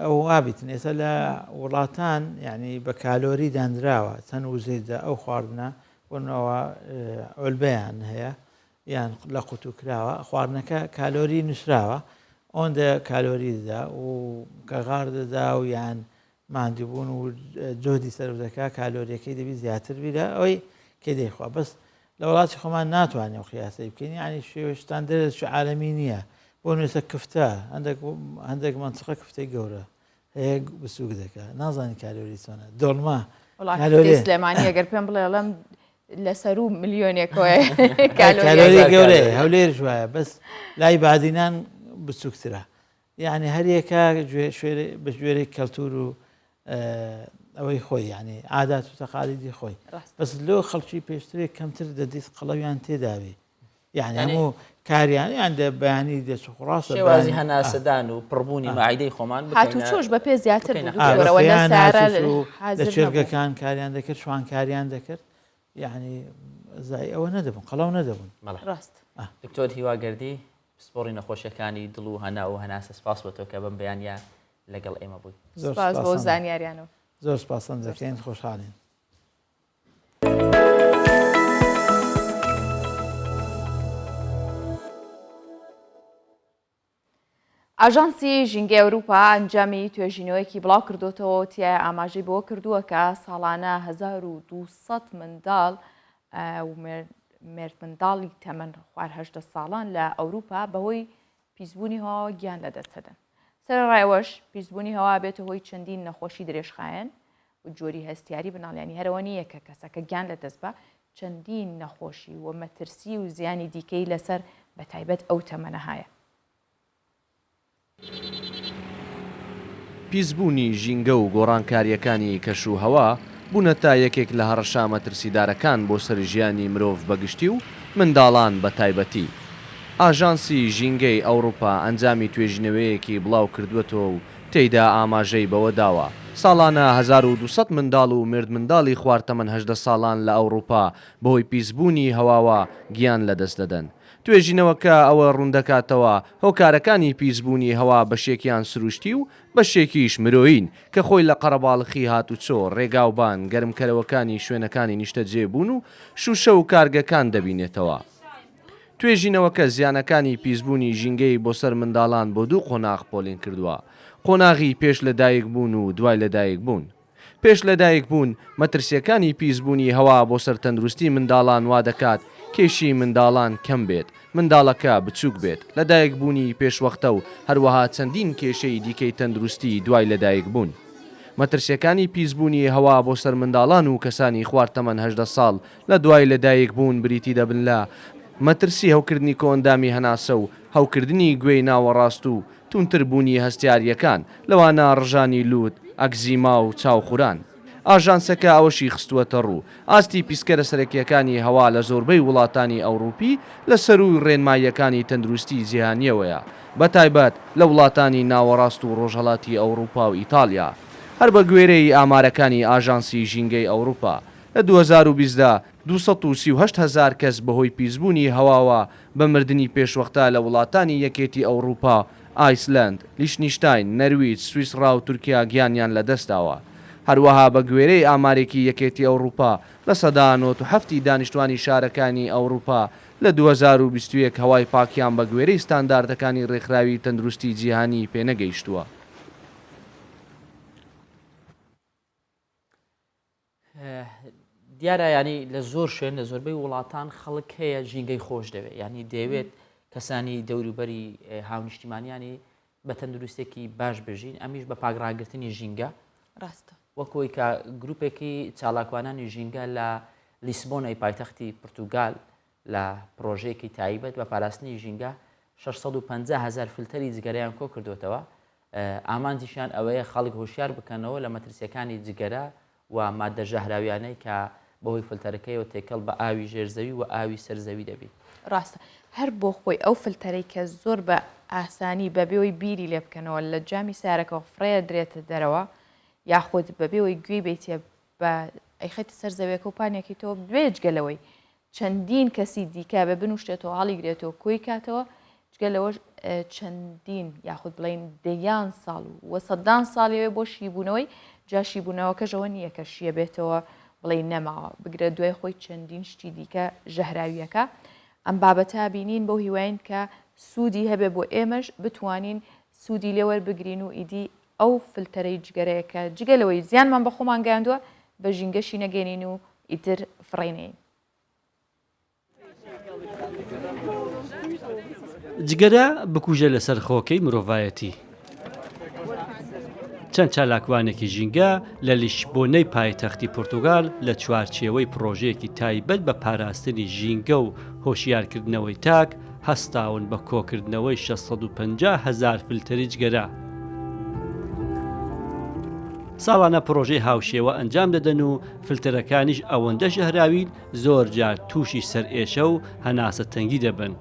ئەو وابیتن ئێستا لە وڵاتان یعنی بە کالۆری دانراوە چەند وزەیدا ئەو خواردنە بۆنەوە عولبەیان هەیە یان لە قوتو کراوە خواردنەکە کالۆری نووسراوە ئەوەندە کالۆری دەدا و کە غار دەدا و یان ماندووبوون و جۆدی سەرف دەکا کالۆریەکەی دەبی زیاتر بی لە ئەوەی کە دەیخوا بەس لە وڵاتی خۆمان ناتوانێت ئەو قیاسەی بکەین یعنی شێوە ستاندەرێکی عالەمی نییە بۆ نوێسە کفتە هەندێک هەندێک منطقە کفتەی گەورە هەیە بسوک دەکا نازانی کالۆری چۆنە دۆڵما کالۆری سلێمانی ئەگەر پێم بڵێ ئەڵێم لەسەر و ملیۆنێکەوە کالۆری گەورەیە هەولێر وایە بەس لای بادینان بچووکترە یەعنی هەریەکە بە گوێرەی کەلتور و ئەوەی خۆی یعنی عادات و تەقالیدی خۆی بەس لۆ خەڵکی پێشترێک کەمتر دەدیت قەڵەویان تێداوی. یعنی هەموو کاریان یان دە بەیانی دەچوو ڕاستە شێوازی هەناسەدان و پڕبوونی مەعیدەی خۆمان هاتوچۆش بە پێ زیاتر لە چێرگەکان کاریان دەکرد شوان کاریان دەکرد یعنی زای ئەوە نەدەبوون قەڵەو نەدەبوون ڕاست دکتۆر هیوا گەردی پسپۆڕی نەخۆشیەکانی دڵ و هەناو و هەناسە سپاس بۆ تۆ کە بەم بەیانە لەگەڵ ئێمە بووی سپاس بۆ زانیاریانەوە زۆر سپاسان دەکەین خۆشحاڵین. ئاژانسی ژینگەی ئەوروپا ئەنجامی توێژینەوەیەکی بڵاو کردوتەوە و تیایا ئاماژەی بەوە کردووە کە ساڵانە 1200 منداڵ و مێردمنداڵی تەمەن خوار هەژدە ساڵان لە ئەوروپا بەهۆی پیسبوونی هەواوە گیان لەدەست دەدەن. سەرەڕای ئەوەش پیسبوونی هەوا بێتە هۆی چەندین نەخۆشی درێژخایەن و جۆری هەستیاری بناڵ یانی هەرەوە نییە کە کەسەکە گیان لەدەست بە چەندین نەخۆشی و مەترسی و زیانی دیکەی لەسەر بەتایبەت ئەو تەمەنە هەیە. پیسبوونی ژینگە و گۆڕانکارییەکانی کەش و هەوا بوونەتە یەکێک لە هەڕەشە مەترسیدارەکان بۆ سەر ژیانی مرۆڤ بە گشتی و منداڵان بە تایبەتی. ئاژانسی ژینگەی ئەوڕوپا ئەنجامی توێژینەوەیەکی بڵاو کردووەتەوە و تێیدا ئاماژەی بەوە داوە، ساڵانە 1200 منداڵ و مێردمنداڵی خوار تەمەن 18 ساڵان لە ئەوڕوپا بەهۆی پیسبوونی هەواوە گیان لەدەست دەدەن. توێژینەوەکە ئەوە ڕووندەکاتەوە، هۆکارەکانی پیسبوونی هەوا بەشێکیان سروشتی و بەشێکیش مرۆیین، کە خۆی لە قەرەباڵخی هاتوچۆ، ڕێگاوبان، گەرمکەرەوەکانی شوێنەکانی نیشتەجێبوون و شووشە و کارگەکان دەبینێتەوە. توێژینەوەکە زیانەکانی پیسبوونی ژینگەی بۆ سەر منداڵان بۆ دوو قۆناغ پۆلێن کردووە، قۆناغی پێش لەدایکبوون و دوای لەدایکبوون. پێش لەدایکبوون، مەترسییەکانی پیسبوونی هەوا بۆ سەر تەندروستی منداڵان وادەکات کێشی منداڵان کەم بێت، منداڵەکە بچووک بێت، لەدایکبوونی پێشوەختە و هەروەها چەندین کێشەی دیکەی تەندروستی دوای لەدایکبوون. مەترسییەکانی پیسبوونی هەوا بۆ سەر منداڵان و کەسانی خوار تەمەن 18 ساڵ لە دوای لەدایکبوون بریتی دەبن لە، مەترسی هەوکردنی کۆئەندامی هەناسە و هەوکردنی گوێی ناوەڕاست و توندتر بوونی هەستیارییەکان، لەوانە ڕژانی لووت، ئەکزیما و چاوخوران. ئاژانسەکە ئەوەشی خستووەتەڕوو، ئاستی پیسکەرە سەرەکییەکانی هەوا لە زۆربەی وڵاتانی ئەوڕوپی لە سەرووی ڕێنماییەکانی تەندروستیی جیهانییەوەیە، بەتایبەت لە وڵاتانی ناوەڕاست و ڕۆژهەڵاتی ئەوڕوپا و ئیتاڵیا. هەر بەگوێرەی ئامارەکانی ئاژانسی ژینگەی ئەوڕوپا، لە 2020 دا 238 هەزار کەس بەهۆی پیسبوونی هەواوە بە مردنی پێشوەختە لە وڵاتانی یەکێتی ئەوڕوپا، ئایسلەند، لیشنیشتاین، نەرویج، سویسڕا و تورکیا گیانیان لەدەستداوە. هەروەها بە گوێرەی ئامارێکی یەکێتی ئەوڕوپا، 97% ی دانیشتوانی شارەکانی ئەوڕوپا لە 2021 هەوای پاکیان بە گوێرەی ستانداردەکانی ڕێکخراوی تەندروستی جیهانی پێنەگەیشتووە. دیارە ینی لە زۆر شوێن لە زۆربەی وڵاتان خەڵک هەیە ژینگەی خۆش دەوێت ینی دەیەوێت کەسانی دەوروبەری هاونیشتیمانیانی بە تەندروستێکی باش بژین ئەمیش بە پاکڕاگرتنی ژینگە ڕاستە وەکۆی کە گروپێکی چالاکوانانی ژینگە لە لیسبۆنەی پایتەختی پرتوگال لە پرۆژەیەکی تایبەت بە پاراستنی ژینگە 650 هزار فلتەری جگەرەیان کۆ کردوتەوە ئامانجیشیان ئەوەیە خەڵک هۆشیار بکەنەوە لە مەترسییەکانی جگەرە و ماددە ژەهراویانەی کە بەهۆی فلتەرەکەیەوە تێکەڵ بە ئاوی ژێر زەوی و ئاوی سەر زەوی دەبیت. ڕاستە هەر بۆ خۆی ئەو فلتەرەی کە زۆر بە ئاسانی بەبێ ئەوەی بیری لێ بکەنەوە لە جامی سەیارەکەوە فڕێ ئەدرێتە دەرەوە یاخود بەبێ ئەوەی گوێی بەیتێ بە ئەیخەیتە سەر زەویەکە و پانیەکەیتەوە بێجگە لەوەی چەندین کەسی دیکە بێ بنوشتێتەوە هەڵیگرێتەوە کۆی کاتەوە جگە لەوەش چەندین یاخود بڵین دەیان ساڵ و سەدان ساڵیەوە بۆ شیبوونەوەی جا شیبوونەوەکەشەوە نییە کە شیە بێتەوە بڵێ نەماوە بگرە دوای خۆی چەندین شتی دیکە ژەهراویەکە ئەم بابەتە بینین بەو هیواین کە سوودی هەبێ بۆ ئێمەش بتوانین سوودی لێوەربگرین و ئیدی ئەو فلتەرەی جگەرەیە کە جگە لەوەی زیانمان بە خۆمان گەیاندووە بە ژینگەشی نەگەێنین و ئیتر فڕێی نەین. جگەرە بکوژە لەسەر خۆکەی مرۆڤایەتی. چەند چالاکوانێکی ژینگە لە لیشبۆنەی پایتەختی پورتوگال لە چوارچێوەی پڕۆژەیەکی تایبەت بە پاراستنی ژینگە و هۆشیارکردنەوەی تاک هەستاون بە کۆکردنەوەی 650 هەزار فلتەری جگەرە. ساڵانە پڕۆژەی هاوشێوە ئەنجام دەدەن و فلتەرەکانیش ئەوەندە ژەهراوین زۆر جار تووشی سەرئێشە و هەناسە تەنگی دەبن.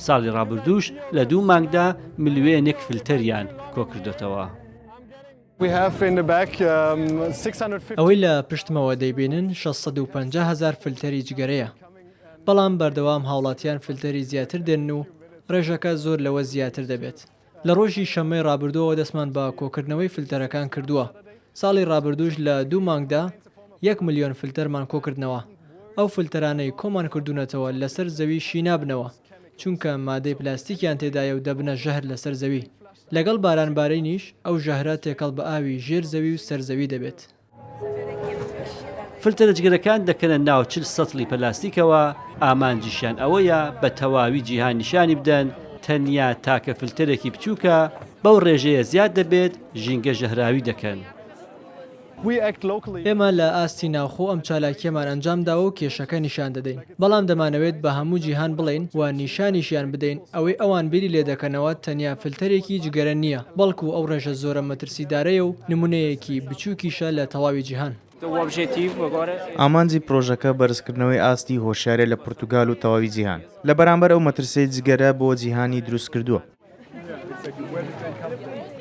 ساڵی ڕابردووش لە دوو مانگدا ملیۆنێک فلتەریان کۆکردۆتەوە. ئەوەی لە پشتمەوە دەیبینن 650 هەزار فلتەری جگەرەیە، بەڵام بەردەوام هاوڵاتیان فلتەری زیاتر دێنن و ڕێژەکە زۆر لەوە زیاتر دەبێت. لە ڕۆژی شەممەی ڕابردووەوە دەستمان بە کۆکردنەوەی فلتەرەکان کردووە، ساڵی ڕابردووش لە دوو مانگدا یەک ملیۆن فلتەرمان کۆکردنەوە، ئەو فلتەرانەی کۆمان کردوونەتەوە لەسەر زەوی شی نابنەوە، چونکە مادەی پلاستیکیان تێدایە و دەبنە ژەهر لەسەر زەوی، لەگەڵ بارانبارینیش ئەو ژەهرە تێکەڵ بە ئاوی ژێر زەوی و سەر زەوی دەبێت. فلتەرە جگەرەکان دەکەنە ناو 40 سەتڵی پەلاستیکەوە، ئامانجیشیان ئەوەیە بە تەواوی جیهان نیشانی بدەن تەنیا تاکە فلتەرێکی بچووکە، بەو ڕێژەیە زیاد دەبێت ژینگە ژەهراوی دەکەن. ئێمە لە ئاستی ناوخۆ ئەم چالاکییەمان ئەنجامداوە و کێشەکە نیشان دەدەین، بەڵام دەمانەوێت بە هەموو جیهان بڵێین و نیشانیشیان بدەین ئەوەی ئەوان بیری لێدەکەنەوە تەنیا فلتەرێکی جگەرە نییە، بەڵکو ئەو ڕێژە زۆرە مەترسیدارەیە و نمونەیەکی بچووکیشە لە تەواوی جیهان. ئامانجی پرۆژەکە بەرزکردنەوەی ئاستی هۆشیاریە لە پورتوگال و تەواوی جیهان لە بەرامبەر ئەو مەترسیەی جگەرە بۆ جیهانی دروستکردووە.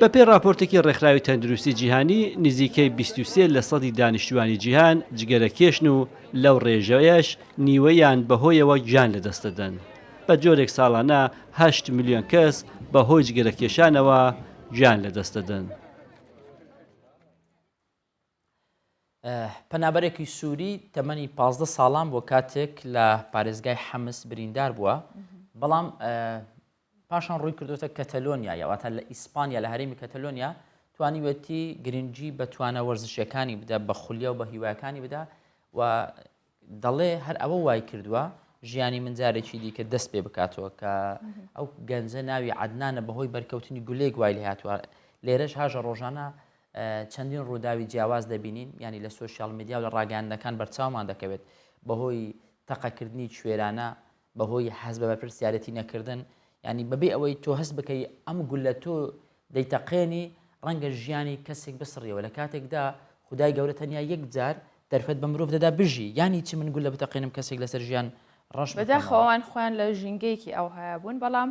بەپێی ڕاپۆرتێکی ڕێکخراوی تەندروستی جیهانی، نزیکەی 23 لەسەدی دانیشتووانی جیهان جگەرەکێشن و لەو ڕێژەیەش نیوەیان بەهۆیەوە گیان لەدەستدەدەن. بە جۆرێک ساڵانە هەشت ملیۆن کەس بەهۆی جگەرەکێشانەوە گیان لەدەستدەدەن. پەنابەرێکی سووری تەمەنی 15 ساڵان بۆ کاتێک لە پارێزگای حەمس بریندار بووە بەڵام پاشان ڕووی کردوتە کەتەلۆنیا یاواتە لە ئیسپانیا لە هەرێمی کەتەلۆنیا توانیوەتی گرنگی بە توانە وەرزشیەکانی بدە بە خولیا و بە هیواکانی بدا و دەڵێ هەر ئەوە وای کردووە ژیانی من جارێکی دیکە دەست پێ بکاتەوە کە ئەو گەنجە ناوی عدنانە بەهۆی بەرکەوتنی گولێک وای لێ هاتووە لێرەش هاژە ڕۆژانە چەندین ڕووداوی جیاواز دەبینین ینی لە سوسیال میدیا و لە ڕاگەاندنەکان بەرچاومان دەکەوێت بەهۆی تەقەکردنی کوێرانە بەهۆی حەز بە بەرپرسیارەتی نەکردن ینی بەبێ ئەوەی تۆ هەست بکەی ئەم گولە تۆ دەیتەقێنی ڕەنگە ژیانی کەسێک بسڕیەوە لە کاتێکدا خدای گەورە تەنیا یەک جار دەرفەت بە مرۆڤ دەدا بژی یانی چی من گولە بتەقێنم کەسێک لەسەر ژیان ڕەش بەداخەوە ئەوان خۆیان لە ژینگەیەکی ئەوهایە بوون بەڵام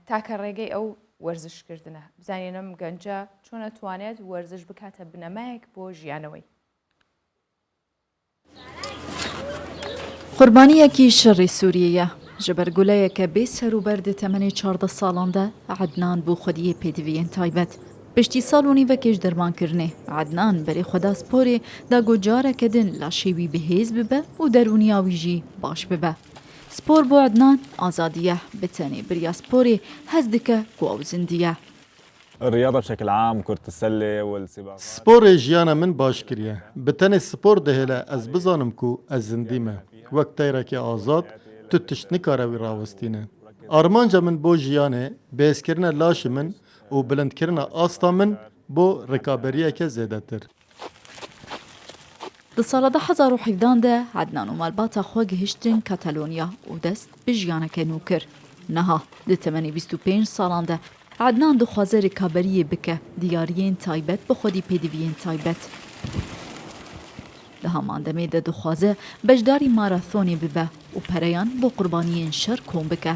تاکە ڕێگەی ئەو وەرزشکردنە بزانین ئەم گەنجە چۆن ئەتوانێت وەرزش بکاتە بنەمایەک بۆ ژیانەوەی. قوربانییەکی شەڕی سووریەیە. Ji ber guleyeke bê serûber di temenê 14 salan de Ednan bû xwediyê pêdiviyên taybet. Piştî sal û nîvekê ji dermankirinê, Ednan berê xwe da sporê da ku careke din laşê wî bihêz bibe û derûniya wî jî baş bibe. Spor bo Ednan azadî ye, bi tenê biriya sporê hest dike ku ew zindî ye. Sporê jiyana min baş kiriye. Bi tenê spor dihêle ez bizanim ku ez zindî me. Wek teyrekê azad tu tişt nikare wî rawestîne. Armanca min bo jiyanê bihêzkirina laşê min û bilindkirina asta min bo rikaberiyeke zêdetir. Di sala 2017 de Ednan û malbata xwe gihiştin Katalonya û dest bi jiyaneke nû kir. Niha di temenê 25 salan de Ednan dixwaze rikaberiyê bike diyariyên taybet bi xwedî pêdiviyên taybet. Di heman demê de dixwaze beşdarî marathonê bibe û pereyan bo qurbaniyên şer kom bike.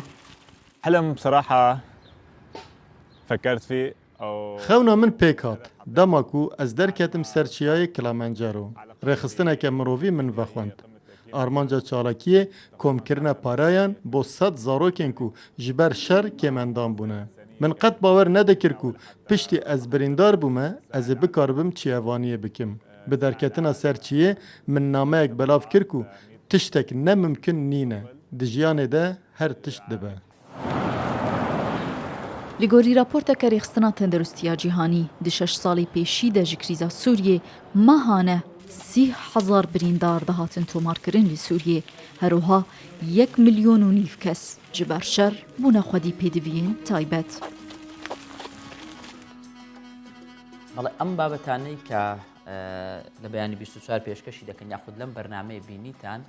Xewna min pêk hat dema ku ez derketim ser çiyayê Kilemencero. Rêxistineke mirovî min vexwend. Armanca çalakiyê komkirina parayan bo sed zarokên ku ji ber şer kêmendam bûne. Min qet bawer nedikir ku piştî ez birîndar bûme ez ê bikaribim çiyevaniyê bikim. Bi derketina ser çiyê min nameyek belav kir ku tiştek ne mimkin nîne. Di jiyanê de her tişt dibe. Li gorî raporteke Rêxistina Tendirustiya Cîhanî, di şeş salê pêşî de ji krîza Sûriyê mehane 30 hezar birîndar dihatin tomarkirin li Sûriyê. Her wiha yek milyon û nîv kes ji ber şer bûne xwedî pêdiviyên taybet. بەڵێ ئەم بابەتانەی کە لە بەیانی 24 پێشکەشی دەکەن یاخود لەم بەرنمەیە بینیتان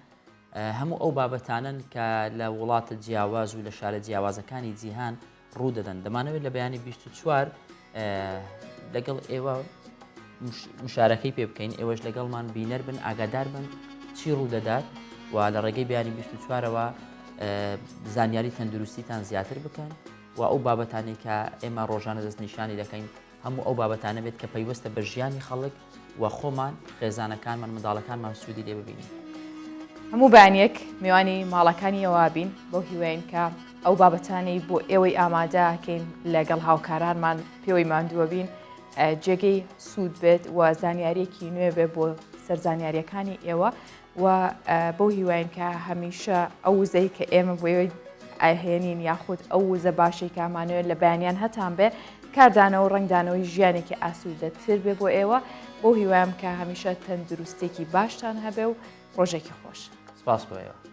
هەموو ئەو بابەتانەن کە لە وڵاتە جیاواز و لە شارە جیاوازەکانی جیهان ڕوو دەدەن دەمانەوێت لە بەیانی 24 لەگەڵ ئێوە مشارەکەی پێ بکەین ئێوەش لەگەڵمان بینەر بن ئاگادار بن چی ڕوودەدات و لە ڕێگەی بیانی 24ەوە زانیاری تەندروستیتان زیاتر بکەن و ئەو بابەتانەی کە ئێمە ڕۆژانە دەستنیشانی دەکەین هەموو ئەو بابەتانە بێت کە پەیوەستە بە ژیانی خەڵک و خۆمان، خێزانەکانمان، منداڵەکانمان سوودی لێ ببینین. هەموو بەیانیەک میوانی ماڵەکانی ئێوە بین، بەو هیوایەین کە ئەو بابەتانەی بۆ ئێوەی ئامادە ئەکەین لەگەڵ هاوکارانمان پێوەی ماندووە بین جێگەی سوود بێت و زانیاریەکی نوێ بێ بۆ سەر زانیاریەکانی ئێوە و بەو هیواین کە هەمیشە ئەو وزەی کە ئێمە بۆ ئێوەی ئاهێنین یاخود ئەو وزە باشەی کە ئەمانەوێت لە بەیانیان هەتان بێ کاردانەوە و ڕەنگدانەوەی ژیانێکی ئاسوودەتر بێ بۆ ئێوە بەو هیوایم کە هەمیشە تەندروستێکی باشتان هەبێ و ڕۆژێکی خۆش. سپاس بۆ ئێوە.